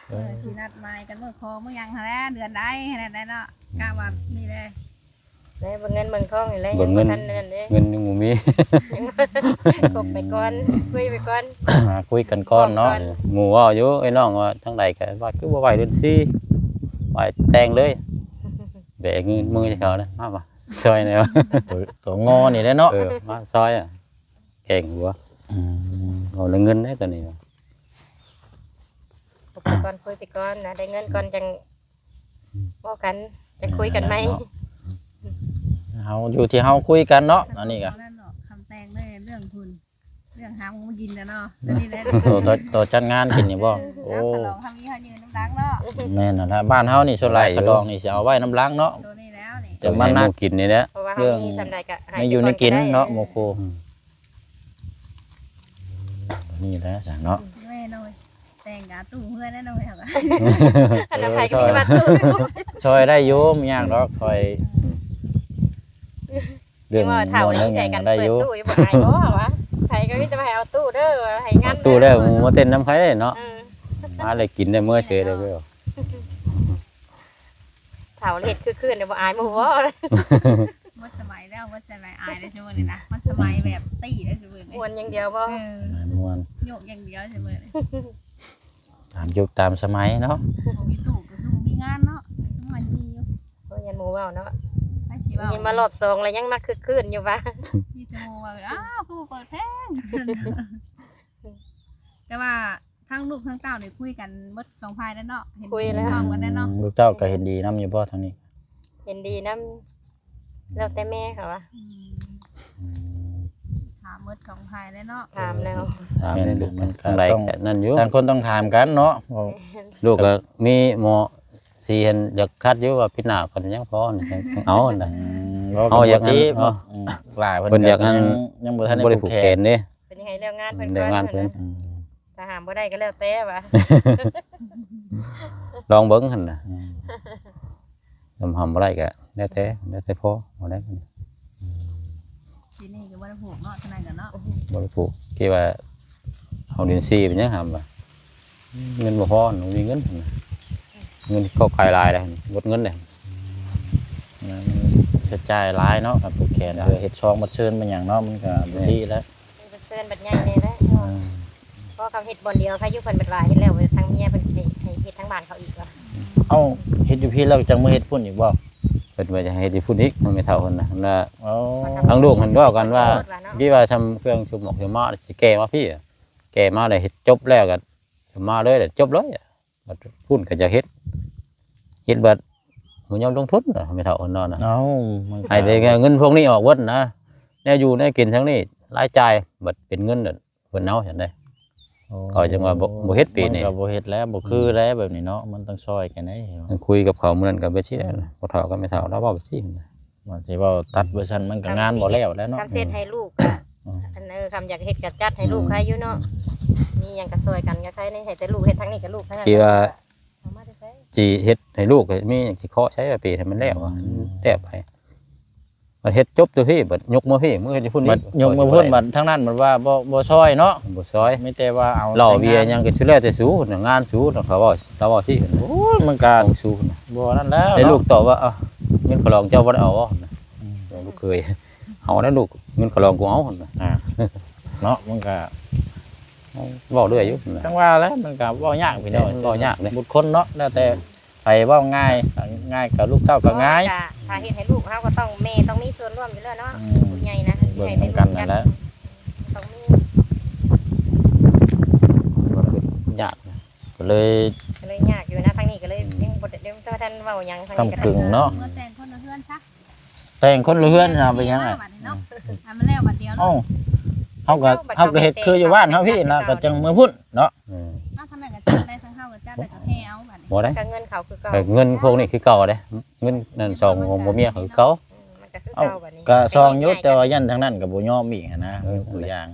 ເອີ ຊິນັດໝາຍກັນມື້ຂໍມື້ຫຍັງຫັ້ນແຫຼະ ເດືອນໃດຫັ້ນແຫຼະເນາະ ກະວ່ານີ້ແຫຼະ. ແລ້ວເບິ່ງເງິນເບິ່ງທອງນີ້ແຫຼະ ເບິ່ງເງິນ ຍັງບໍ່ທັນນັ້ນເດ້ ເງິນຍັງບໍ່ມີ ຄົບໄປກ່ອນ ຄຸຍໄປກ່ອນ ຫາຄຸຍກັນກ່ອນເນາະ. ໝູ່ເວົ້າຢູ່ ເອີຍ ນ້ອງວ່າທາງໃດກໍວ່າຄືບໍ່ໄຫວເດືອນສີ່ ໄຫວແຕ່ງເລີຍ ແບກເງິນມືໃຫ້ເຂົານະ ມາວ່າຊ່ອຍແດ່ວ່າ ໂຕ ໂຕງໍນີ້ແຫຼະເນາະ ເອີ ມາຊ່ອຍ ແກງຫົວ. ອືມ ເອົາເລື່ອງເງິນເດ້ຕອນນີ້ ຄຸຍໄປກ່ອນ ຄຸຍໄປກ່ອນນະ ໄດ້ເງິນກ່ອນຈັ່ງ ເວົ້າກັນ ຈະຄຸຍກັນໃໝ່. ເຮົາຢູ່ທີ່ເຮົາຄຸຍກັນເນາະ ອັນນີ້ກໍ ນັ້ນເນາະ ຄຳແຕ່ງເລີຍ ເລື່ອງພຸ້ນ ເລື່ອງຫາໝູມາກິນນະເນາະ ຕົວນີ້ແຫຼະ ໂຕ ໂຕຈັດງານກິນນີ້ບໍ່? ເອີ ໂອ້ ເຮົາຂະດອງ ເຮົາມີ ເຮົາຢືນນຳຫຼັງເນາະ. ແມ່ນຫັ້ນລະ ບ້ານເຮົານີ້ສ່ວນຫຼາຍຂະດອງນີ້ຊິເອົາໄວ້ນຳຫຼັງເນາະ ໂຕນີ້ແລ້ວນີ້ ຈະມານັດກິນນີ້ແຫຼະ ເພາະວ່າເຮົາມີສ່ຳໃດກໍໃຫ້ ໃຫ້ຢູ່ໃນກິນເນາະ ໝູ່ຄູ່. ອືມ ນີ້ແຫຼະຊັ້ນເນາະ ແມ່ນເນາະ ແຕ່ງກະຕູ້ເຮືອນແນ່ນອນເຮົາກະ ອັນນັ້ນໃຜກໍມີມາຕູ້ ຊ່ອຍໄດ້ຢູ່ ບໍ່ຍາກດອກ ຂ້ອຍ ເລື່ອງເຖົ້ານີ້ໃສ່ກັນເປີດຕູ້ຢູ່ ບໍ່ອາຍບໍ່ວະ ໃຜກໍມີແຕ່ວ່າໃຫ້ເອົາຕູ້ເດີ ໃຫ້ງານຕູ້ແລ້ວ ໝູ່ມາເຕັ້ນນຳໃຜເນາະ ເອີ ມາແລ້ວກິນໄດ້ເມືອເສຍເດີ ເຖົ້າເຮັດຄືຄືນບໍ່ອາຍໝູ່ບໍ່. ໝົດສະໄໝແລ້ວ ໝົດສະໄໝອາຍແລ້ວຊຸມື້ນີ້ນະ ມັນສະໄໝແບບຕີແລ້ວຊຸມື້ນີ້ ມ່ວນຢ່າງດຽວບໍ່? ເອີ ມ່ວນ ໂຍກຢ່າງດຽວຊຸມື້ນີ້ ຕາມຍຸກຕາມສະໄໝເນາະ ບໍ່ມີຕູ້ກໍຄືບໍ່ມີງານເນາະ ທຸກມື້ນີ້ມີຢູ່ ໂອ້ຍ ຢ້ານໝູ່ເວົ້າເນາະ ໃຜຊິເວົ້າ ຍິນມາລອບສອງແລ້ວຍັງມາຄຶກຄື້ນຢູ່ວ່າ ມີແຕ່ໝູ່ວ່າ ອ້າວ ຄືບໍ່ເປີດເພງ ແຕ່ວ່າ ທັງລູກທັງເຕົ້ານີ້ຄຸຍກັນໝົດສອງຝ່າຍແລ້ວເນາະ ເຫັນ ຄຸຍແລ້ວ ພ້ອມກັນແລ້ວເນາະ ອືມ ລູກເຕົ້າກໍເຫັນດີນຳຢູ່ບໍ່ທາງນີ້? ເຫັນດີນຳ ແລ້ວແຕ່ແມ່ເຂົາວ່າ ອືມ ອືມ ຖາມໝົດສອງຝ່າຍແລ້ວເນາະ ຖາມແລ້ວ ຖາມໃຫ້ລູກ ແມ່ນ ທາງໃດກໍນັ້ນຢູ່ ຕ່າງຄົນຕ້ອງຖາມກັນເນາະ ແມ່ນ ລູກກໍມີໝໍສີ ເຫັນຢາກຄັດຢູ່ວ່າປີໜ້າເພິ່ນຍັງພໍ ເອົານະ ອືມ ເຮົາຢາກ ອືມ ຫຼາຍເພິ່ນ ເພິ່ນຢາກ ຍັງ ຍັງບໍ່ທັນໄດ້ ບໍ່ໄດ້ຜູກແຂນເດ້ ເພິ່ນໃຫ້ແລ້ວງານເພິ່ນ ແລ້ວງານເພິ່ນ ກ່ອນ ຖ້າຫ້າມບໍ່ໄດ້ກໍແລ້ວແຕ່ວ່າ ລອງເບິ່ງຫັ້ນນະ ອືມ ຖ້າຫ້າມບໍ່ໄດ້ກໍແລ້ວແຕ່ ແລ້ວແຕ່ພໍ່ ບໍ່ໄດ້ ອືມ ປີນີ້ກໍບໍ່ໄດ້ຜູກເນາະ ເທົ່ານັ້ນກໍເນາະ ບໍ່ໄດ້ຜູກ ຄິດວ່າເອົາດິນຊີເປັນຫຍັງຫ້າມວ່າ ເງິນບໍ່ພໍ ບໍ່ມີເງິນຫັ້ນນະ ເງິນເຂົາຂາຍຫຼາຍແລ້ວ ໝົດເງິນແລ້ວ ອືມ ໃຊ້ຈ່າຍຫຼາຍເນາະ ການຜູກແຂນ ເພື່ອເຮັດຊອງບັດເຊີນບັດຫຍັງເນາະ ມັນກໍບໍ່ດີແລ້ວ ແມ່ນ ບັດເຊີນບັດໃຫຍ່ແດ່ແຫຼະ ອືມ ເພາະເຂົາເຮັດບ່ອນດຽວ ໃຜຢູ່ເພິ່ນບັດວ່າເຮັດແລ້ວທາງເມຍເພິ່ນໃຫ້ ໃຫ້ເຮັດທາງບ້ານເຂົາອີກວ່າ ເອົ້າ ເຮັດຢູ່ພີ້ແລ້ວຈັ່ງມາເຮັດພຸ້ນອີກບໍ່? ເພິ່ນວ່າຈະໃຫ້ເຮັດຢູ່ພຸ້ນອີກ ແມ່ເຖົ້າເພິ່ນນະ ລະ ໂອ້ ທາງລູກເພິ່ນເວົ້າກັນວ່າ ຄິດວ່າຊ່ຳເຄື່ອງຊຸມອອກຢູ່ມາຊິແກ່ມາພີ້ ແກ່ມາແລ້ວເຮັດຈົບແລ້ວກໍມາເລີຍ ແລ້ວຈົບເລີຍ ບັດພຸ້ນກໍຢາກເຮັດ ເຮັດບັດບໍ່ຍອມລົງທຶນ ແມ່ເຖົ້າເພິ່ນເນາະ ເອົ້າ ໃຫ້ແຕ່ເງິນພວກນີ້ອອກເບິດນະ ແນວຢູ່ແນວກິນທັງນີ້ ລາຍຈ່າຍບັດເປັນເງິນ ເພິ່ນເອົາຊັ້ນເດ້ ໂອ້ ເຂົາຈຶ່ງວ່າບໍ່ ບໍ່ເຮັດປີນີ້ ມັນກໍບໍ່ເຮັດແລ້ວ ບໍ່ຄືແລ້ວແບບນີ້ເນາະ ມັນຕ້ອງຊ່ອຍກັນເດ້ ມັນຄຸຍກັບເຂົາມື້ນັ້ນກໍແບບຊີ້ແຫຼະ ອືມ ພໍ່ເຖົ້າກັບແມ່ເຖົ້າລາວເວົ້າແບບຊີ້ ວ່າຊິເວົ້າຕັດເວີຊັນມັນກໍງານບໍ່ແລ້ວແລ້ວເນາະ ຄຳເຊັດໃຫ້ລູກ ອືມ ອັນ ເອີ ຄຳຢາກເຮັດກໍຈັດໃຫ້ລູກ ອືມ ໃຄຢູ່ເນາະ ອືມ ມີຫຍັງກໍຊ່ອຍກັນກໍໃຄ ໃຫ້ແຕ່ລູກເຮັດທາງນີ້ກໍລູກທັງນັ້ນ ທີ່ວ່າ ເອົາມາແຕ່ໃສ? ຊິເຮັດໃຫ້ລູກ ກໍມີຫຍັງຊິເຄາະໃຊ້ເປໃຫ້ມັນແລ້ວ ອືມ ແລ້ວໄປ. ບັດເຮັດຈົບຕົວພີ້ ບັດຍົກເມືອພີ້ ເມືອຢູ່ພຸ້ນອີກ ບັດຍົກເມືອພຸ້ນ ບັດທາງນັ້ນບັດວ່າບໍ່ ບໍ່ຊ່ອຍເນາະ ບໍ່ຊ່ອຍ ມີແຕ່ວ່າເອົາຫຼໍ່ເວຍຫຍັງກໍສຸແລ້ວແຕ່ສູນະ ງານສູນະ ເຂົາເວົ້າ ລາວເວົ້າຊີ້. ໂອ້ຍ ມັນກໍຂອງສູນະ ບໍ່ນັ້ນແລ້ວ ແລ້ວລູກຕອບວ່າ ເອົາ ເງິນຂ້າຫຼອງເຈົ້າບໍ່ໄດ້ເອົາບໍ່? ອືມ ລູກເຂີຍ ເອົາແລ້ວລູກ ເງິນຂ້າຫຼອງກູເອົາ ອ່າ ເນາະ ມັນກໍເວົ້າເລື້ອຍຢູ່ ຈັ່ງວ່າແຫຼະ ມັນກໍເວົ້າຍາກພີ່ນ້ອງ ເວົ້າຍາກເດ້ ບຸດຄົນເນາະ ແລ້ວແຕ່ ອືມ ໃຜເວົ້າງ່າຍ ງ່າຍກັບລູກເຕົ້າກໍງ່າຍ ເພາະວ່າຖ້າເຮັດໃຫ້ລູກເຮົາກໍຕ້ອງ ແມ່ຕ້ອງມີສ່ວນຮ່ວມຢູ່ແລ້ວເນາະ ອືມ ຜູ້ໃຫຍ່ນະ ຊິໃຫ້ໄດ້ລູກຈັກ ເບິ່ງນຳກັນນັ້ນແຫຼະ ຕ້ອງມີ ຍາກ ກໍເລີຍ ກໍເລີຍຍາກຢູ່ນະ ທາງນີ້ກໍເລີຍ ອືມ ຍັງບໍ່ໄດ້ ຍັງບໍ່ທັນເວົ້າຫຍັງ ທາງນີ້ກໍ ກ້ຳກຶ່ງເນາະ ເມືອແຕ່ງຄົນລະເຮືອນຊະ ແຕ່ງຄົນລະເຮືອນ ເອົາໄປຫຍັງ ເອົາບັດນີ້ເນາະ ໃຫ້ມັນແລ້ວບັດດຽວເນາະ ເອົ້າ ເຮົາກໍ ເຮົາກໍເຮັດຄືຢູ່ບ້ານເຮົາພີ້ນະ ກໍຈັ່ງເມືອພຸ້ນເນາະ ອືມ ເອົາ ທາງນັ້ນກໍຈັດໄດ້ ທາງເຮົາກໍຈັດໄດ້ ກໍແຫ່ເອົາບັດນີ້ ບໍ່ໄດ້ ກໍເງິນເຂົາຄືເກົ່າ ກໍເງິນພວກນີ້ຄືເກົ່າເດ້ ເງິນນັ້ນສອງຂອງຜົວເມຍເຂົາຄືເກົ່າ ອືມ ມັນກໍຄືເກົ່າບັດນີ້ ກໍຊ່ອງຢູ່ ແຕ່ວ່າຢ້ານທາງນັ້ນກໍບໍ່ຍອມອີກຫັ້ນນະ ເອີ ຕົວຢ່າງ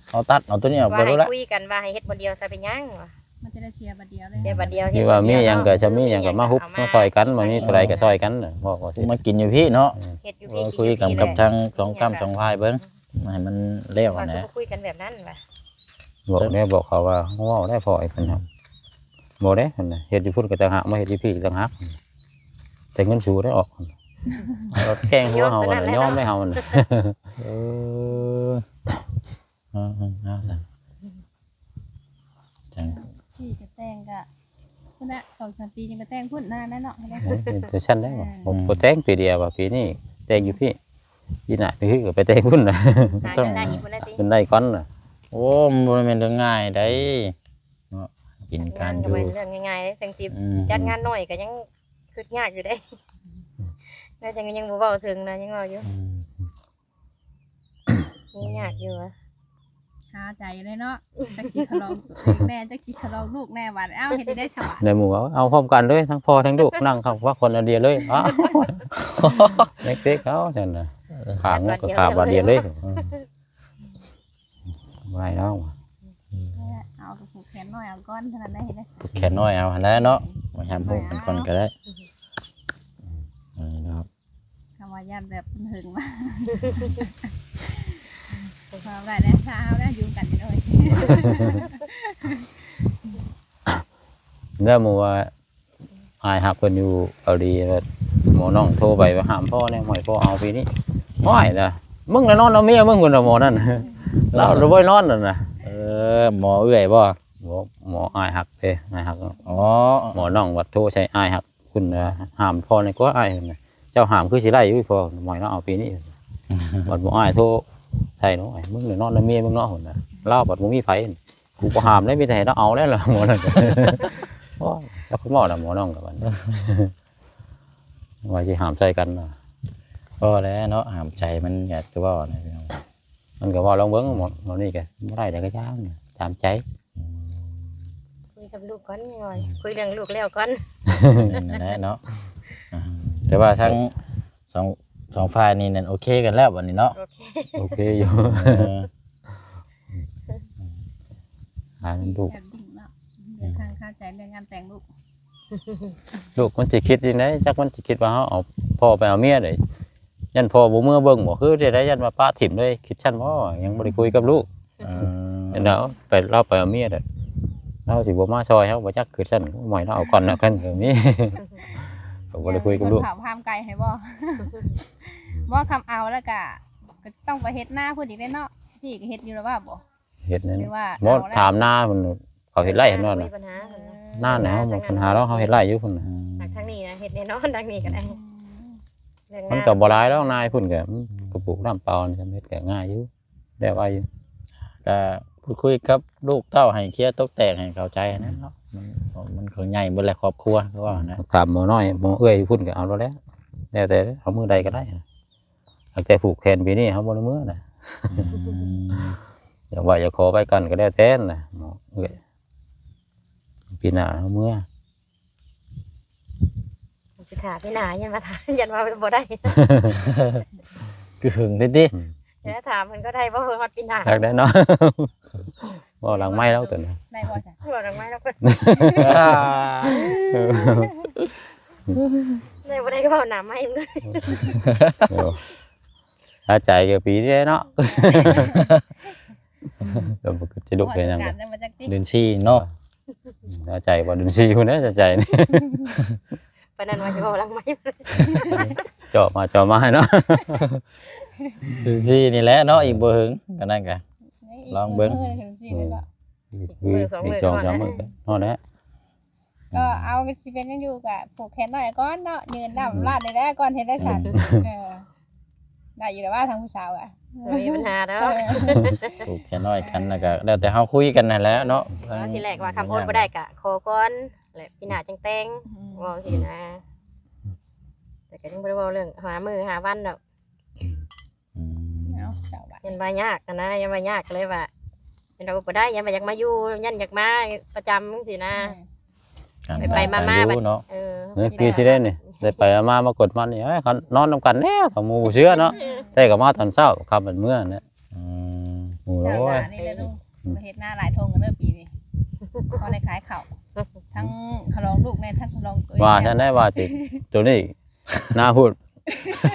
ເຮົາຕັດເອົາຕົວນີ້ອອກໄປໂລດລະ ວ່າໃຫ້ຄຸຍກັນວ່າໃຫ້ເຮັດບ່ອນດຽວຊະ ເປັນຫຍັງວະ ມັນຈະໄດ້ເສຍບາດດຽວເລີຍ ເສຍບາດດຽວ ເຮັດບ່ອນດຽວເນາະ ມີຫຍັງກໍຊະ ມີຫຍັງກໍມາຮຸບມາຊ່ອຍກັນ ມັນມີເທົ່າໃດກໍຊ່ອຍກັນ ເວົ້າ ເວົ້າຊິ ມາກິນຢູ່ພີ້ເນາະ ເຮັດຢູ່ພີ້ ເວົ້າຄຸຍກັນກັບທາງສອງກ້ຳສອງຝ່າຍເບິ່ງ ໃຫ້ມັນແລ້ວຫັ້ນແຫຼະ ວ່າຄືບໍ່ຄຸຍກັນແບບນັ້ນວະ ບອກແດ່ ບອກເຂົາວ່າ ເວົ້າໄດ້ພໍ່ ໃຫ້ເພິ່ນຮັບ ບໍ່ໄດ້ຫັ້ນນະ ເຮັດຢູ່ພຸ້ນກໍຕ່າງຫາກ ມາເຮັດຢູ່ພີ້ຕ່າງຫາກ ແຕ່ເງິນສູໄດ້ອອກ ລະແກງຫົວເຮົາຫັ້ນນະ ຍອມໄດ້ເຮົາຫັ້ນນະ ເອີ ເອີ ເອີ ເອົາຊັ້ນ ຈັ່ງ ທີ່ຈະແຕ່ງກະພຸ້ນນະ ສອງສາມປີຈັ່ງໄປແຕ່ງພຸ້ນນານແຫຼະເນາະ ເອີ ເປັນຊັ້ນໄດ້ບໍ່ ເອີ ບໍ່ ບໍ່ແຕ່ງປີດຽວວ່າ ປີນີ້ແຕ່ງຢູ່ພີ້ ປີໜ້າໄປຮືກໍໄປແຕ່ງພຸ້ນນະ ຫາເງິນໄດ້ອີກພຸ້ນນະຕິ ເງິນໄດ້ກ່ອນນະ ໂອ້ ມັນບໍ່ແມ່ນເລື່ອງງ່າຍໃດເນາະ ກິນການຢູ່ ເລື່ອງງ່າຍໆເດ້ ຈັ່ງຊິ ອືມ ຈັດງານນ້ອຍກໍຍັງຄິດຍາກຢູ່ເດ້ ແລ້ວຈັ່ງຍັງບໍ່ເວົ້າເຖິງນະ ຍັງເວົ້າຢູ່ ອືມ ຍັງຍາກຢູ່ຫວາ ຄາໃຈເລີຍເນາະ ຈັກຊິຂະຫຼອງໂຕເອງແດ່ ຈັກຊິຂະຫຼອງລູກແດ່ ບາດ ເອົ້າ ເຮັດໄດ້ຊະບາດ ໄດ້ໝູ່ເອົາ ເອົາພ້ອມກັນເລີຍ ທັງພໍ່ທັງລູກ ນັ່ງເຂົ້າພັກຜ່ອນອັນດຽວເລີຍ ເດັກໆເຮົາຊັ້ນນະ ເອີ ຂາງກໍຂາບາດດຽວເລີຍ ອືມ ບໍ່ໄດ້ດອກ ເອົາ ກໍຜູກແຂນນ້ອຍເອົາກ່ອນເທົ່ານັ້ນໄດ້ ຜູກແຂນນ້ອຍເອົາຫັ້ນແຫຼະເນາະ ມາຍາມຮູ້ກັນກ່ອນກໍໄດ້ ອືມ ເນາະ ຄຳວ່າຢ້ານແບບເພິ່ນຫຶງວ່າ ຄວາມໄດ້ແດ່ ຖ້າເຮົາໄດ້ຢູ່ກັນນີ້ໂດຍ ແລ້ວໝູ່ວ່າອ້າຍຮັກເພິ່ນຢູ່ເກົາຫຼີ ແລ້ວໝໍນ້ອງໂທໄປວ່າຫ້າມພໍ່ແດ່ ບໍ່ໃຫ້ພໍ່ເອົາປີນີ້ ໂອ້ຍນະ ມຶງລະນອນນຳເມຍມຶງ ພຸ້ນນະໝໍນັ້ນ ລາວລະບໍ່ນອນນັ້ນນະ ເອີ ໝໍເອື້ອຍບໍ່? ໝໍ ໝໍອ້າຍຮັກເດ້ ອ້າຍຮັກ ອໍ ໝໍນ້ອງບັດໂທໃສ່ອ້າຍຮັກ ພຸ້ນນະ ຫ້າມພໍ່ແດ່ກວ່າອ້າຍຫັ້ນນະ ເຈົ້າຫ້າມຄືຊິໄດ້ຢູ່ພໍ່ ໝໍເນາະ ເອົາປີນີ້ ບັດໝໍອ້າຍໂທໃສ່ເນາະ ມຶງນອນນຳເມຍມຶງເນາະ ພຸ້ນນະ ລາວບັດບໍ່ມີໃຜ ກູບໍ່ຫ້າມເດ້ ມີແຕ່ໃຫ້ລາວເອົາແລ້ວລະ ໝໍນັ້ນ ໂອ້ຍ ຈັກເວົ້ານະ ໝໍນ້ອງກັບມັນ ວ່າຊິຫ້າມໃສ່ກັນນະ ພໍແລ້ວເນາະ ຫ້າມໃຈມັນ ຢາກຈະເວົ້ານະ ພີ່ນ້ອງ ມັນກໍເວົ້າລອງເບິ່ງ ໝໍ ໝໍນີ້ກໍບໍ່ໄດ້ແລ້ວກໍຢ່າ ຕາມໃຈ ອືມ ຄຸຍກັບລູກກ່ອນ ອືມ ຄຸຍເລື່ອງລູກແລ້ວກ່ອນ ນັ້ນແຫຼະເນາະ ອ່າ ແຕ່ວ່າທັງສອງ ສອງຝ່າຍນີ້ນັ້ນໂອເຄກັນແລ້ວບັດນີ້ເນາະ ໂອເຄ ໂອເຄຢູ່ ເອີ ຫາເງິນລູກ ແບບດິ້ນເນາະ ເດີນທາງຄາໃຈເລື່ອງງານແຕ່ງລູກ ລູກມັນຊິຄິດຈັ່ງໃດ ຈັກມັນຊິຄິດວ່າເຮົາເອົາພໍ່ໄປເອົາເມຍເດ້ ຢ້ານພໍ່ບໍ່ເມືອເບິ່ງບໍ່ ຄືຈະໄດ້ຢ້ານວ່າປະຖິ້ມເລີຍ ຄິດຊັ້ນບໍ່ ຍັງບໍ່ໄດ້ຄຸຍກັບລູກ ເອີ ເຫັນລາວໄປ ລາວໄປເອົາເມຍແລ້ວ ລາວຊິບໍ່ມາຊ່ອຍເຮົາບໍ່ຈັກ ຄືຊັ້ນ ໝໍລາວເອົາກ່ອນນະ ຄັນກໍມີ ກໍບໍ່ໄດ້ຄຸຍກັບລູກ ເຂົາພາມໄກໃຫ້ບໍ່ ບໍ່ ຄຳເອົາແລ້ວກະ ກໍຕ້ອງໄປເຮັດນາພຸ້ນອີກເດ້ເນາະ ພີ່ກໍເຮັດຢູ່ແລ້ວວ່າບໍ່ ເຮັດນັ້ນ ບໍ່ ຖາມນາພຸ້ນ ເຂົາເຮັດໄຮ່ຫັ້ນນະ ນານະ ເຮົາບໍ່ມີບັນຫາດອກ ເຮົາເຮັດໄຮ່ຢູ່ພຸ້ນນະ ອືມ ທາງນີ້ນະ ເຮັດແນ່ນອນ ທາງນີ້ກໍໄດ້ ອືມ ເລື່ອງ ມັນກໍບໍ່ຫຼາຍດອກ ນາຍພຸ້ນກໍ ອືມ ກໍປູກນ້ຳເປົ່າ ເຮັດກໍງ່າຍຢູ່ ແລ້ວໄວຢູ່ ກໍພູດຄຸຍກັບລູກເຕົ້າໃຫ້ເຄລຍຕົກແຕກໃຫ້ເຂົ້າໃຈຫັ້ນແຫຼະເນາະ ມັນ ມັນກໍໃຫຍ່ເບິດແຫຼະຄອບຄົວ ຄືວ່ານະ ຖາມໝໍນ້ອຍ ໝໍເອື້ອຍພຸ້ນກໍເອົາໂລດແຫຼະ ແລ້ວແຕ່ເອົາມື້ໃດກໍໄດ້ ຕັ້ງແຕ່ຜູກແຂນປີນີ້ເຮົາບໍ່ໄດ້ເມືອນະ ອືມ ຢາກໄຫວ້ຢາກຂໍໄວ້ກ່ອນກໍແລ້ວແຕ່ນະ ໝໍເອື້ອຍ ປີໜ້າເຮົາເມືອ ຊິຖ້າປີໜ້າ ຢ້ານວ່າ ຢ້ານວ່າບໍ່ໄດ້ ຄືຫຶງເດ້ຕິ ອືມ ແລ້ວຖາມເພິ່ນກໍໄດ້ບໍ່ ຮອດປີໜ້າ ຄັກໄດ້ເນາະ ເວົ້າຫຼັງໄມເລີາຕົວນີ້ ໄດ້ບໍ່? ເວົ້າຫຼັງໄມເລີາ ໄດ້ບໍ່ໄດ້ກໍເວົ້າໜ້າໄມເລີຍ. ເອີ ສະໃຈກໍປີນີ້ເນາະ ກໍບໍ່ຄິດຈະດຸເປັນຫຍັງ ເດືອນສີ່ເນາະ ສະໃຈບໍ່ ເດືອນສີ່ພຸ້ນເດ້ ສະໃຈນີ້ ປານນັ້ນວ່າຊິເວົ້າຫຼັງໄມ ເຈາະມາເຈາະມາໃຫ້ເນາະ ເດືອນສີ່ນີ້ແຫຼະເນາະ ອີກບໍ່ເຫິງ ກໍນັ້ນກະ ລອງເບິ່ງ ເດືອນສີ່ນີ້ແຫຼະ ອີກ ອີກສອງມື້ ອີກສອງສາມມື້ ຮອດແລ້ວ ກໍເອົາ ກໍຊິເປັນຫຍັງຢູ່ ກໍຜູກແຂນນ້ອຍກ່ອນເນາະ ຢືນນ້ຳລາດນີ້ແຫຼະ ກ່ອນເຮັດໄດ້ສັນ ເອີ ໄດ້ຢູ່ແລ້ວວ່າທາງຜູ້ສາວອະ ບໍ່ມີບັນຫາດອກ ເອີ ຜູກແຂນນ້ອຍກັນ ແລ້ວກໍແລ້ວແຕ່ເຮົາຄຸຍກັນນັ້ນແຫຼະເນາະ ເອົາ ທີແລກວ່າຄຳໂອນບໍ່ໄດ້ກໍຂໍກ່ອນ ແລະປີໜ້າຈັ່ງແຕ່ງ ອືມ ເວົ້າຊີ້ນະ ແຕ່ກໍຍັງບໍ່ໄດ້ເວົ້າເລື່ອງຫາມື້ຫາວັນດອກ ອືມ ເອົາ ເຈົ້າວ່າ ຢ້ານວ່າຍາກຫັ້ນນະ ຢ້ານວ່າຍາກ ກໍເລີຍວ່າ ຢ້ານວ່າບໍ່ໄດ້ ຢ້ານວ່າຢາກມາຢູ່ ຢ້ານຢາກມາປະຈຳຈັ່ງຊີ້ນະ ອືມ ໄປໆມາໆ ໄປຢູ່ເນາະ ເອີ ເອີ ຄືຊິໄດ້ນີ້ ໄດ້ໄປມາ ມາກົດມັນນີ້ ເອີຍ ເຂົານອນນຳກັນແລ້ວ ເຂົາໝູ່ເຊື່ອເນາະ ແຕ່ກໍມາຕອນເຊົ້າ ຄ່ຳເປັນເມືອນະ ອືມ ໂອ້ຍ ເຈົ້າວ່ານີ້ແຫຼະລູກ ອືມ ມາເຮັດນາຫຼາຍທົ່ງກັນເດີປີນີ້ ພໍໄດ້ຂາຍເຂົ້າ ທັງຂະຫຼອງລູກແດ່ ທັງຂະຫຼອງຕົວເອງ ວ່າຊັ້ນໄດ້ວ່າຊິ ໂຕນີ້ ນາພຸ້ນ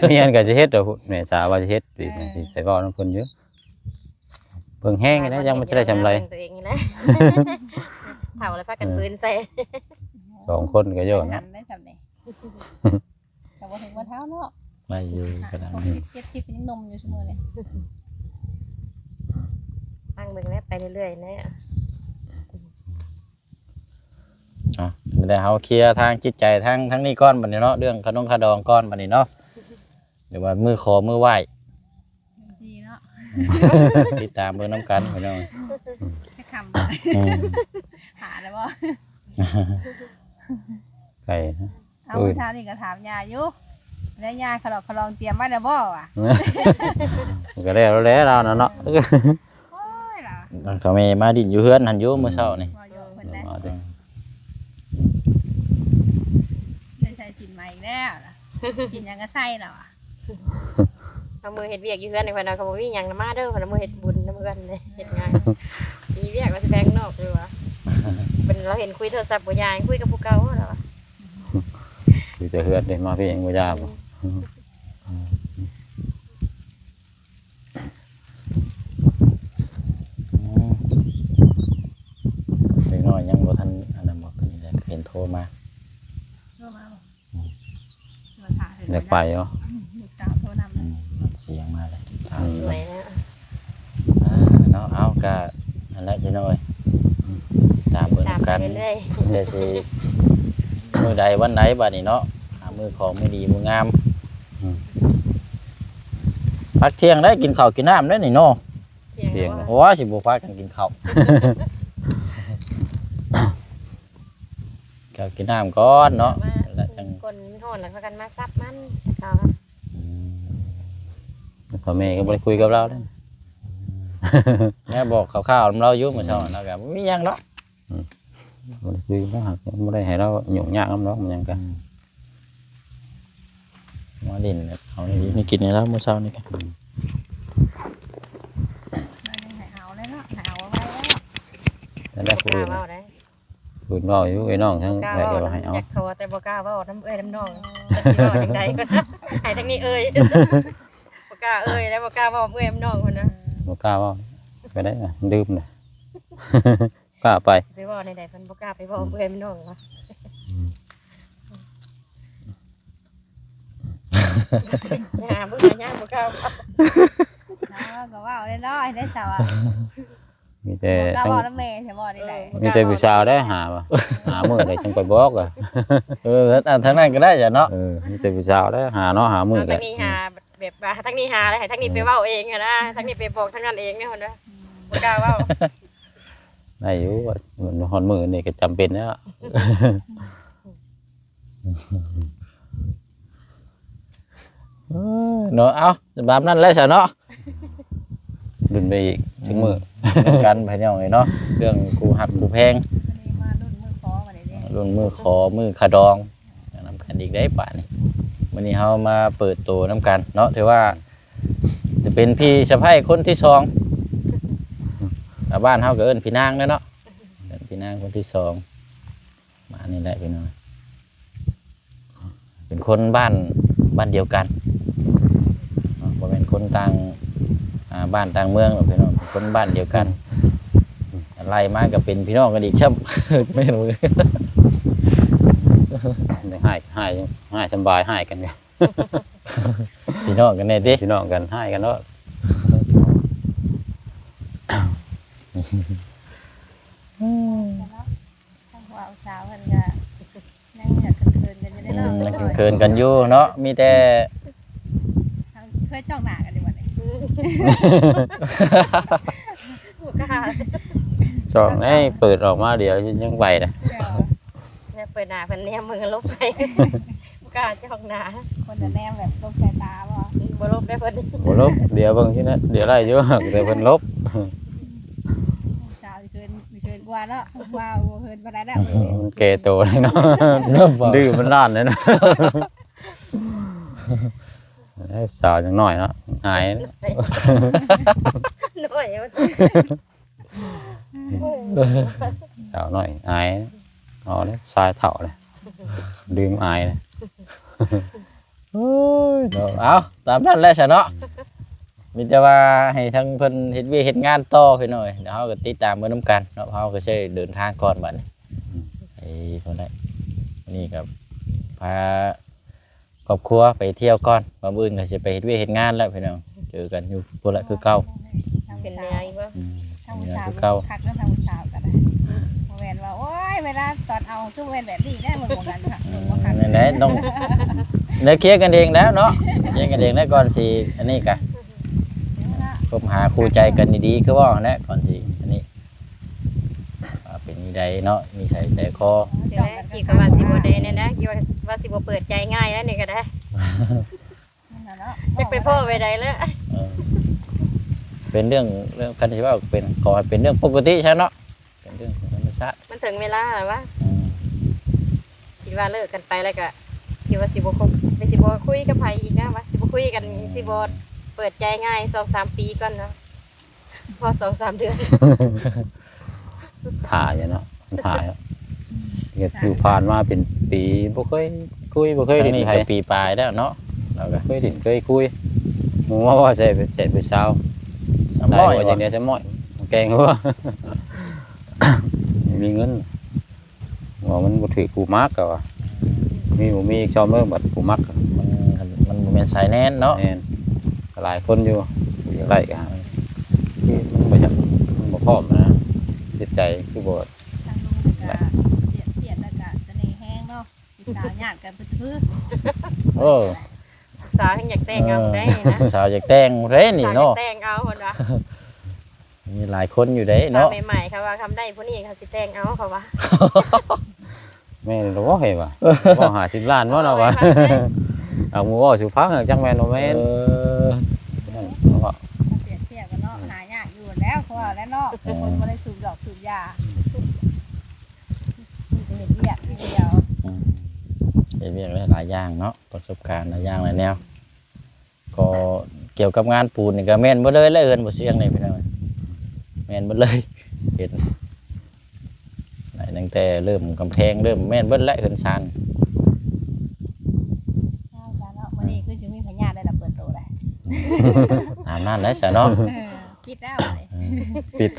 ເມຍກໍຊິເຮັດດອກພຸ້ນ ແມ່ສາວ່າຊິເຮັດ ເອີ ຊິໄປເວົ້ານຳເພິ່ນຢູ່ ເບິ່ງແຮງແລ້ວ ຍັງບໍ່ທັນໄດ້ຊຳໄລ ຕົວເອງນີ້ແຫຼະ ເຖົ້າແລ້ວພາກັນ ອືມ ປືນໃສ່ ສອງຄົນກໍໂຍນ ໄດ້ທັນໄດ້ຊ່ຳນີ້ ກໍບໍ່ເຖິງວ່າເຖົ້າເນາະ ໄດ້ຢູ່ກໍໄດ້ ຫົກສິບ ເຈັດສິບ ຍັງໜຸ່ມຢູ່ຊຸມື້ນີ້ ຟັງເບິ່ງແລ້ວ ໄປເລື້ອຍໆແລ້ວ. ເນາະ ໄດ້ເຮົາເຄຍທາງຈິດໃຈທາງ ທາງນີ້ກ່ອນບັດນີ້ເນາະ ເລື່ອງຂະດົງຂະດອງກ່ອນບັດນີ້ເນາະ ຫຼືວ່າມື້ຂໍມື້ໄຫວ້ ດີເນາະ ຕິດຕາມເບິ່ງນຳກັນພີ່ນ້ອງ ແຕ່ຄ່ຳ ອືມ ຫາແລ້ວບໍ່ ໄກນະ ເອົາ ເອີ ມື້ເຊົ້ານີ້ກໍຖາມຍ່າຢູ່ ແລ້ວຍ່າຂະຫຼອກຂະຫຼອງຕຽມໄວ້ແລ້ວບໍ່ວະ ມັນກໍແລ້ວແລ້ວລາວນະເນາະ ໂອ້ຍ ລາວ ທາງເຖົ້າແມ່ມາດິ້ນຢູ່ເຮືອນຫັ້ນຢູ່ ອືມ ມື້ເຊົ້ານີ້ ເວົ້າຢູ່ເພິ່ນແຫຼະ ມາເດີ ໄດ້ໃສ່ສິນໃໝ່ອີກແລ້ວລະ ສິນຫຍັງກໍໃສ່ລະວະ ເອົາມືເຮັດວຽກຢູ່ເຮືອນໃຫ້ເພິ່ນ ເອົາ ກໍບໍ່ມີຫຍັງນະ ມາເດີ ເພິ່ນເອົາມືເຮັດບຸນນຳເຮືອນເດ້ ເຮັດງານ ມີວຽກວ່າຊິໄປຂ້າງນອກຢູ່ວະ ເພິ່ນ ລາວເຫັນຄຸຍໂທລະສັບບໍ່ຢ່າງ ຄຸຍກັບຜູ້ເກົ່າລະວະ ຢູ່ແຕ່ເຮືອນເດ້ ມາພີ້ຍັງບໍ່ຢ່າບໍ່ ອືມ ອືມ ເດັກນ້ອຍຍັງບໍ່ທັນອັນນັ້ນບໍ່ ຕົວນີ້ແຫຼະ ເຫັນໂທມາ ໂທມາບໍ່? ອືມ ມາຖ້າເຫັນ ຢາກໄປເນາະ ອືມ ລູກສາວໂທນຳ ອືມ ສຽງມາແລ້ວ ອືມ ສວຍແລ້ວ ອ່າ ເນາະ ເອົາ ກະຫັ້ນແຫຼະພີ່ນ້ອງເອີຍ ຕາມເບິ່ງນຳກັນ ຕາມໄປເລື້ອຍໆ ແຕ່ຊິມື້ໃດວັນໃດບັດນີ້ເນາະ ຫາມື້ຂອງມື້ດີມື້ງາມ ອືມ ພັກທ່ຽງໄດ້ ກິນເຂົ້າກິນນ້ຳໄດ້ນີ້ເນາະ ທ່ຽງ ທ່ຽງແລ້ວ ໂອ້ຍ ຊິບໍ່ພາກັນກິນເຂົ້າ ກໍກິນນ້ຳກ່ອນເນາະ ແລ້ວຈັ່ງ ຄົນມັນຮ້ອນ ແລ້ວພາກັນມາສັບມັນ ເຂົາ ອືມ ເຖົ້າແມ່ກໍບໍ່ໄດ້ຄຸຍກັບລາວເດ້ ແມ່ບອກຂ່າວໆນຳລາວຢູ່ມື້ເຊົ້າ ອືມ ລາວກໍບໍ່ມີຫຍັງດອກ ອືມ ບໍ່ໄດ້ຄຸຍກັບລາວ ບໍ່ໄດ້ໃຫ້ລາວຫຍຸ້ງຍາກນຳດອກ ມັນຫຍັງກໍ ອືມ ມາຫຼິ້ນເອົານີ້ ນີ້ກິນໃຫ້ລາວມື້ເຊົ້ານີ້ກໍ ອືມ ໃຫ້ເອົາເລີຍເນາະ ໃຫ້ເອົາໄວ້ເລີຍເນາະ ແລ້ວຜູ້ອື່ນ ເວົ້າໄດ້ ເພິ່ນເວົ້າຢູ່ ໄອ້ນ້ອງທັງ ບໍ່ກ້າ ໃຜກໍວ່າໃຫ້ເອົາ ຢາກຂໍແຕ່ບໍ່ກ້າເວົ້ານຳເອື້ອຍນຳນ້ອງ ຈັກຊິເວົ້າຈັ່ງໃດ ໃຫ້ທາງນີ້ເອີ່ຍ ບໍ່ກ້າເອີ່ຍ ແລ້ວບໍ່ກ້າເວົ້ານຳເອື້ອຍນຳນ້ອງເພິ່ນນະ ບໍ່ກ້າເວົ້າ ໄປໄດ້ນະ ລືມນະ ກ້າໄປ ຊິໄປເວົ້າແນວໃດ ເພິ່ນບໍ່ກ້າໄປເວົ້ານຳເອື້ອຍນຳນ້ອງຫວາ ອືມ ຫາເບິ່ງຫາຍາກບໍ່ກ້າເວົ້າ ເນາະ ກໍເວົ້າແດ່ເນາະ ໃຫ້ໄດ້ສາວ ມີແຕ່ ບໍ່ກ້າເວົ້ານຳແມ່ໃຊ່ບໍ່ ນີ້ໄດ໋ ເອີ ມີແຕ່ຜູ້ສາວໄດ້ຫາວ່າ ຫາມື້ໃດຈຶ່ງໄປບອກວ່າ ເອີ ອັນທາງນັ້ນກໍໄດ້ຈ້ະເນາະ ເອີ ມີແຕ່ຜູ້ສາວໄດ້ຫາເນາະ ຫາມື້ ທາງນີ້ຫາ ແບບວ່າທາງນີ້ຫາແລ້ວໃຫ້ທາງນີ້ໄປເວົ້າເອງຫັ້ນນະ ທາງນີ້ໄປບອກທາງນັ້ນເອງເນາະ ບໍ່ກ້າເວົ້າ ໄດ້ຢູ່ ມັນຮອດມື້ນີ້ກໍຈຳເປັນແລ້ວ ເອີ ເນາະ ເອົາ ແບບນັ້ນແຫຼະຊະເນາະ ລຸ້ນໄປອີກຈັກມື້ ອືມ ກັນພີ່ນ້ອງເອີຍເນາະ ເລື່ອງຄູ່ຮັກຄູ່ແພງ ອັນນີ້ມາລຸ້ນມື້ຂໍບັດນີ້ເດ້ ລຸ້ນມື້ຂໍ ມື້ຂະດອງ ນຳກັນອີກເດ້ບາດນີ້ ມື້ນີ້ເຮົາມາເປີດໂຕນຳກັນເນາະ ຖືວ່າຈະເປັນພີ່ສະໃພ້ຄົນທີສອງ ແລ້ວບ້ານເຮົາກໍເອີ້ນພີ່ນາງແຫຼະເນາະ ເອີ້ນພີ່ນາງຄົນທີສອງ ມານີ້ແຫຼະພີ່ນ້ອງ ເປັນຄົນບ້ານ ບ້ານດຽວກັນເນາະ ບໍ່ແມ່ນຄົນຕ່າງ ອ່າ ບ້ານຕ່າງເມືອງດອກພີ່ນ້ອງ ເປັນຄົນບ້ານດຽວກັນ ໄລ່ມາກໍເປັນພີ່ນ້ອງກັນອີກຊ້ຳ ແມ່ນບໍ່? ຍັງຮ້າຍ ຮ້າຍ ຮ້າຍສຳບາຍ ຮ້າຍກັນຢູ່ ພີ່ນ້ອງກັນແດ່ຕິ ພີ່ນ້ອງກັນ ຮ້າຍກັນໂລດ ເນາະ ທາງຜູ້ບ່າວສາວເພິ່ນກໍຍັງຢາກເຂີນໆກັນຢູ່ເດ້ ອືມ ເນາະ ຍັງເຂີນໆກັນຢູ່ເນາະ ມີແຕ່ ເຄີຍຈ້ອງໜ້າກັນຢູ່ບໍ່ນີ້? ບໍ່ກ້າ ຈ້ອງໃດ ເປີດອອກມາດຽວຍັງໄປນະ ເອີ ແນມເປີດໜ້າເພິ່ນແນມເບິ່ງລົບໄປ ບໍ່ກ້າຈ້ອງໜ້າ ຄົນຈະແນມແບບຫຼົບສາຍຕາບໍ່? ບໍ່ຫຼົບເດ້ເພິ່ນ ບໍ່ຫຼົບ ດຽວເບິ່ງຊິນະ ດຽວໄດ້ຢູ່ ແຕ່ເພິ່ນຫຼົບ ສາວເຂີນ ເຂີນກວ່າເນາະ ວ່າບໍ່ເຂີນປານໃດແລ້ວ ມັນແກ່ໂຕແລ້ວເນາະ ດື້ມັນດ້ານແລ້ວເນາະ ເອີ ສາວຍັງນ້ອຍເນາະ ອາຍ ນ້ອຍ ສາວນ້ອຍອາຍ ເອົາເດ້ ຊາຍເຖົ້າເດ້ ລືມອາຍເດ້ ໂອ້ຍເນາະ ເອົາ ຕາມນັ້ນແຫຼະຊະເນາະ ມີແຕ່ວ່າໃຫ້ທາງເພິ່ນເຮັດວຽກເຮັດງານຕໍ່ພີ່ນ້ອງເອີຍ ດຽວເຮົາກໍຕິດຕາມເບິ່ງນຳກັນເນາະ ເຮົາກໍຊິເດີນທາງກ່ອນບັດນີ້ ອືມ ໄປພຸ້ນແຫຼະ ນີ້ກໍພາ ຄອບຄົວໄປທ່ຽວກ່ອນ ມື້ອື່ນກໍຊິໄປເຮັດວຽກເຮັດງານແລ້ວພີ່ນ້ອງ ເຈີກັນຢູ່ພຸ້ນລະຄືເກົ່າ ເປັນແນວອີກບໍ່? ອືມ ທາງຜູ້ສາວຄືເກົ່າ ຄັກເນາະ ທາງຜູ້ສາວກໍໄດ້ ບໍ່ແມ່ນວ່າ ໂອ້ຍ ເວລາຕອນເອົາຄືບໍ່ແມ່ນແບບນີ້ເດ້ ເບິ່ງບໍ່ກັນຄັກ ອືມ ເບິ່ງບໍ່ຄັກ ແມ່ນແຫຼະ ຕ້ອງໄດ້ເຄຍກັນເອງແລ້ວເນາະ ເຄຍກັນເອງແລ້ວກ່ອນຊິ ອັນນີ້ກະ ເນາະ ຄົບຫາຄູ່ໃຈກັນດີໆ ຄືເວົ້າຫັ້ນແຫຼະ ກ່ອນຊິ ອັນນີ້ ວ່າເປັນຈັ່ງໃດເນາະ ນິໄສໃຈຄໍ ເອີ ຄິດກໍວ່າຊິບໍ່ໄດ້ແນ່ນະ ຄິດວ່າ ວ່າຊິບໍ່ເປີດໃຈງ່າຍແລ້ວນີ້ກໍໄດ້ ນັ້ນແຫຼະເນາະ ຈັກໄປພໍ້ໄວ້ໃດແລ້ວ ເອີ ເປັນເລື່ອງ ເລື່ອງ ຄັນຊິເວົ້າເປັນ ຂໍໃຫ້ເປັນເລື່ອງປົກກະຕິຊະເນາະ ເປັນເລື່ອງຂອງທຳມະຊາດ ມັນເຖິງເວລາແລ້ວວະ ອືມ ຄິດວ່າເລີກກັນໄປແລ້ວກໍ ຄິດວ່າຊິບໍ່ຄົບ ຊິບໍ່ຄຸຍກັບໃຜອີກນະ ວ່າຊິບໍ່ຄຸຍກັນ ອືມ ຊິບໍ່ເປີດໃຈງ່າຍ ສອງສາມປີກ່ອນເນາະ ພໍສອງສາມເດືອນ ຖ້າຢູ່ເນາະ ຖ້າຢູ່ ເຮັດຢູ່ຜ່ານມາເປັນປີ ບໍ່ເຄີຍຄຸຍ ບໍ່ເຄີຍຫຼິ້ນໃຜ ປີປາຍແລ້ວເນາະ ລາວກໍບໍ່ເຄີຍຫຼິ້ນເຄີຍຄຸຍ ໝູ່ວ່າໃສ່ ໃສ່ຜູ້ສາວ ສາວນ້ອຍ ໃສ່ວ່າ ວ່າຈັ່ງໃດ ສາວນ້ອຍ ແກງຫົວ ມີເງິນ ວ່າມັນບໍ່ຖືກຜູ້ມັກ ກໍວ່າ ມີບໍ່ມີອີກຊອມເດີ ບັດຜູ້ມັກ ມັນ ມັນບໍ່ແມ່ນສາຍແໜ້ນເນາະ ແມ່ນ ກໍຫຼາຍຄົນຢູ່ ຢາກໄດ້ກໍ ອືມ ຄືມັນບໍ່ຢາກ ມັນບໍ່ພ້ອມນະ ຈິດໃຈຄືບໍ່ ທາງລຸງນີ້ກໍ ໄດ້ ຄຽດ ຄຽດ ແລ້ວກໍສະເໜ່ແຮງເນາະ ຜູ້ສາວຍາດກັນເບິດຄື ເອີ ຜູ້ສາວແຮ່ງຢາກແຕ່ງເອົາ ເອີ ໄດ໋ນີ້ນະ ຜູ້ສາວຢາກແຕ່ງເດ້ນີ້ເນາະ ຜູ້ສາວຢາກແຕ່ງເອົາເພິ່ນວ່າ ມີຫຼາຍຄົນຢູ່ເດ້ເນາະ ສາວໃໝ່ໆ ເຂົາວ່າຄຳໃດຜູ້ນີ້ເຂົາຊິແຕ່ງເອົາ ເຂົາວ່າ ແມ່ນບໍ່ເຮີ້ຍວ່າ ເວົ້າຫ້າສິບລ້ານບໍ່ເນາະວ່າ ໂອ້ຍ ເອົາໝູ່ເວົ້າສູ່ຟັງ ຈັກແມ່ນບໍ່ແມ່ນ ເອີ ນັ້ນເນາະ ປຽບທຽບກັນເນາະ ຫາຍາກຢູ່ແລ້ວ ເພາະວ່າແລ້ວເນາະ ເອີ ຄົນບໍ່ໄດ້ສູບດອກສູບຢາ ມີແຕ່ເຮັດວຽກຢ່າງດຽວ ອືມ ເຮັດວຽກຫຼາຍໆຢ່າງເນາະ ປະສົບການຫຼາຍຢ່າງຫຼາຍແນວ ກໍກ່ຽວກັບງານປູນນີ້ກໍແມ່ນເບິດເລີຍແຫຼະ ເຮືອນບໍ່ສຽງນີ້ພີ່ນ້ອງ ແມ່ນເບິດເລີຍ ເຫັນ ຕັ້ງແຕ່ເລີ່ມກຳແພງ ເລີ່ມແມ່ນເບິດແຫຼະ ເຮືອນຊານ ເອົາຊະເນາະ ມື້ນີ້ຄືຊິມີພະຍາດໄດ້ລະ ເປີດໂຕໄດ້ ຕາມນັ້ນໄດ້ຊະເນາະ ເອີ ປິດແລ້ວ ເອີ ປິດ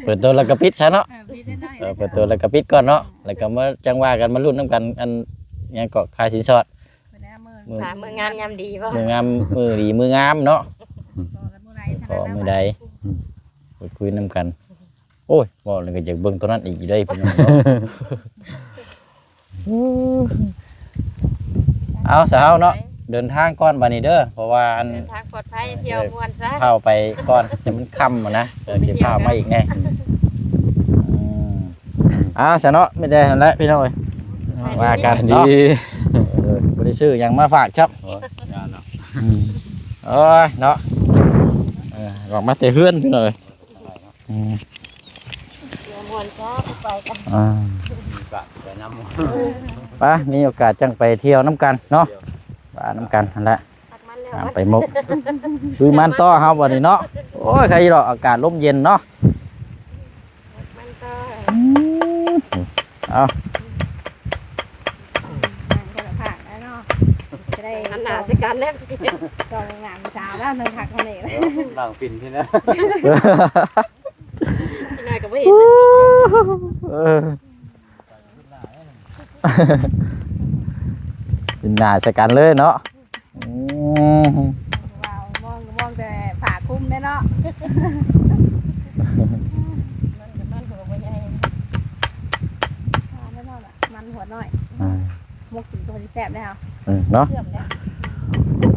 ເປີດໂຕແລ້ວກໍປິດຊະເນາະ ເອີ ປິດແລ້ວ ເອີ ເປີດໂຕແລ້ວກໍປິດກ່ອນເນາະ ແລ້ວກໍມາ ຈັ່ງວ່າກັນ ມາລຸ້ນນຳກັນ ອັນຫຍັງເກາະ ຄ່າສິນສອດ ມື້ ມື້ງາມຍາມດີບໍ່ ມື້ງາມ ມື້ດີມື້ງາມເນາະ ຂໍກັນມື້ໃດ ຂໍມື້ໃດ ອືມ ໄປຄຸຍນຳກັນ ໂອ້ຍ ເວົ້າແລ້ວກໍຢາກເບິ່ງຕົວນັ້ນອີກຢູ່ເດ້ພີ່ນ້ອງເນາະ ເອົາຊະເຮົາເນາະ ເດີນທາງກ່ອນບາດນີ້ເດີ ເພາະວ່າອັນ ເດີນທາງປອດໄພ ທ່ຽວມ່ວນຊະ ພາໄປກ່ອນ ແຕ່ມັນຄ່ຳຫັ້ນນະ ເດີນຊິພາໄປອີກແດ່ ອືມ ອ່າ ຊະເນາະ ມີແຕ່ຫັ້ນແຫຼະພີ່ນ້ອງເອີຍ ວ່າກັນເນາະ ເອີ ບໍ່ໄດ້ຊື້ຫຍັງມາຝາກຄັບ ໂອ້ຍ ອືມ ໂອ້ຍ ເນາະ ເອີ ອອກມາແຕ່ເຮືອນພີ່ນ້ອງເອີຍ ອືມ ເອີ ມ່ວນຊະ ໄປກັນ ອ່າ ໄປນຳ ໄປ ມີໂອກາດຈັ່ງໄປທ່ຽວນຳກັນເນາະ ໄປນຳກັນຫັ້ນແຫຼະ ຕາມໄປໝົກ ຄືມັນຕໍ່ເຮົາບັດນີ້ເນາະ ໂອ້ຍ ໃຄດອກ ອາກາດລົມເຢັນເນາະ ເອົາ ນັ່ງຄົນລະຂ້າງແລ້ວເນາະ ຈະໄດ້ ຫັນໜ້າໃສ່ກັນແລ້ວ ສ່ອງໜ້າຜູ້ສາວແລ້ວ ນັ່ງຄັກເທົ່ານີ້ ນັ່ງປິ່ນທີ່ນະ ອີກໜ້ອຍກໍບໍ່ເຫັນແລ້ວ ເອີ ເປັນໜ້າໃສ່ກັນເລີຍເນາະ. ອືມ ວ່າມອງກໍມອງແຕ່ຜ້າຄຸມແດ່ເນາະ ມັນກໍມັນຫົວບໍ່ໃຫຍ່ ອ່າ ແນ່ນອນລະ ມັນຫົວນ້ອຍ ອ່າ ໝົກກິນກໍຊິແຊບເດ້ເຮົາ ເອີ ເນາະ ເຊື່ອມເດ້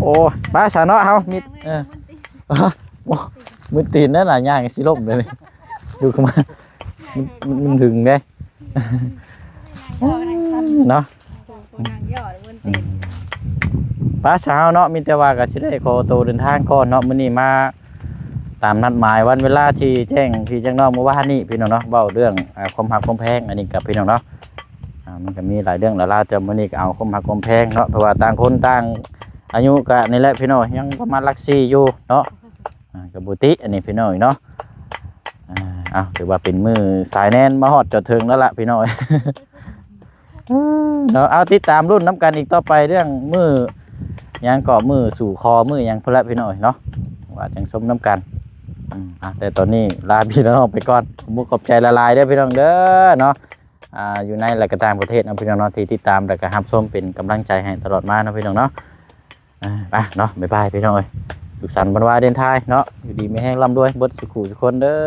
ໂອ້ຍ ໄປຊະເນາະ ເຮົາມີ ເອີ ມືຕີນນັ້ນນະ ຍ່າງຊິລົ້ມເດ້ນີ້ ດູເຂົ້າມາ ມັນ ມັນ ມັນຫຶງເດ້ ເນາະ ອືມ ໄປຊະເຮົາເນາະ ມີແຕ່ວ່າກໍຊິໄດ້ຂໍໂຕເດີນທາງກ່ອນເນາະ ມື້ນີ້ມາຕາມນັດໝາຍວັນເວລາທີ່ແຈ້ງພີ່ແຈ້ງນ້ອງເມື່ອວານນີ້ພີ່ນ້ອງເນາະ ເວົ້າເລື່ອງ ອ່າ ຄວາມຮັກຄວາມແພງ ອັນນີ້ກັບພີ່ນ້ອງເນາະ ອ່າ ມັນກໍມີຫຼາຍເລື່ອງຫຼາຍລາວ ແຕ່ມື້ນີ້ກໍເອົາຄວາມຮັກຄວາມແພງເນາະ ເພາະວ່າຕ່າງຄົນຕ່າງອາຍຸກໍນີ້ແຫຼະພີ່ນ້ອງ ຍັງປະມານຫຼັກສີ່ຢູ່ເນາະ ອ່າ ກໍບໍ່ຕິອັນນີ້ພີ່ນ້ອງເນາະ ອ່າ ເອົາ ຖືວ່າເປັນມື້ສາຍແນນມາຮອດຈອດເຖິງແລ້ວລະພີ່ນ້ອງ ເນາະ ເອົາ ຕິດຕາມລຸ້ນນຳກັນອີກຕໍ່ໄປ ເລື່ອງມື້ຫຍັງເກາະ ມື້ສູ່ຂໍ ມື້ຫຍັງພຸ້ນລະພີ່ນ້ອງເນາະ ວ່າຈັ່ງຊົມນຳກັນ ອືມ ອ່າ ແຕ່ຕອນນີ້ລາພີ່ລານ້ອງໄປກ່ອນ ຂອບມຸກຂອບໃຈຫຼາຍໆເດີພີ່ນ້ອງເດີເນາະ ອ່າ ຢູ່ໃນ ແລະ ກໍຕ່າງປະເທດເນາະພີ່ນ້ອງເນາະ ທີ່ຕິດຕາມ ແລະ ກໍຮັບຊົມເປັນກຳລັງໃຈໃຫ້ຕະຫຼອດມາເນາະພີ່ນ້ອງເນາະ ອ່າ ໄປເນາະ ບາຍບາຍພີ່ນ້ອງເອີຍ ສຸກສັນວັນວາເລນທາຍເນາະ ຢູ່ດີມີແຮງ ລ່ຳລວຍເບິດສຸຂູສຸຄົນເດີ.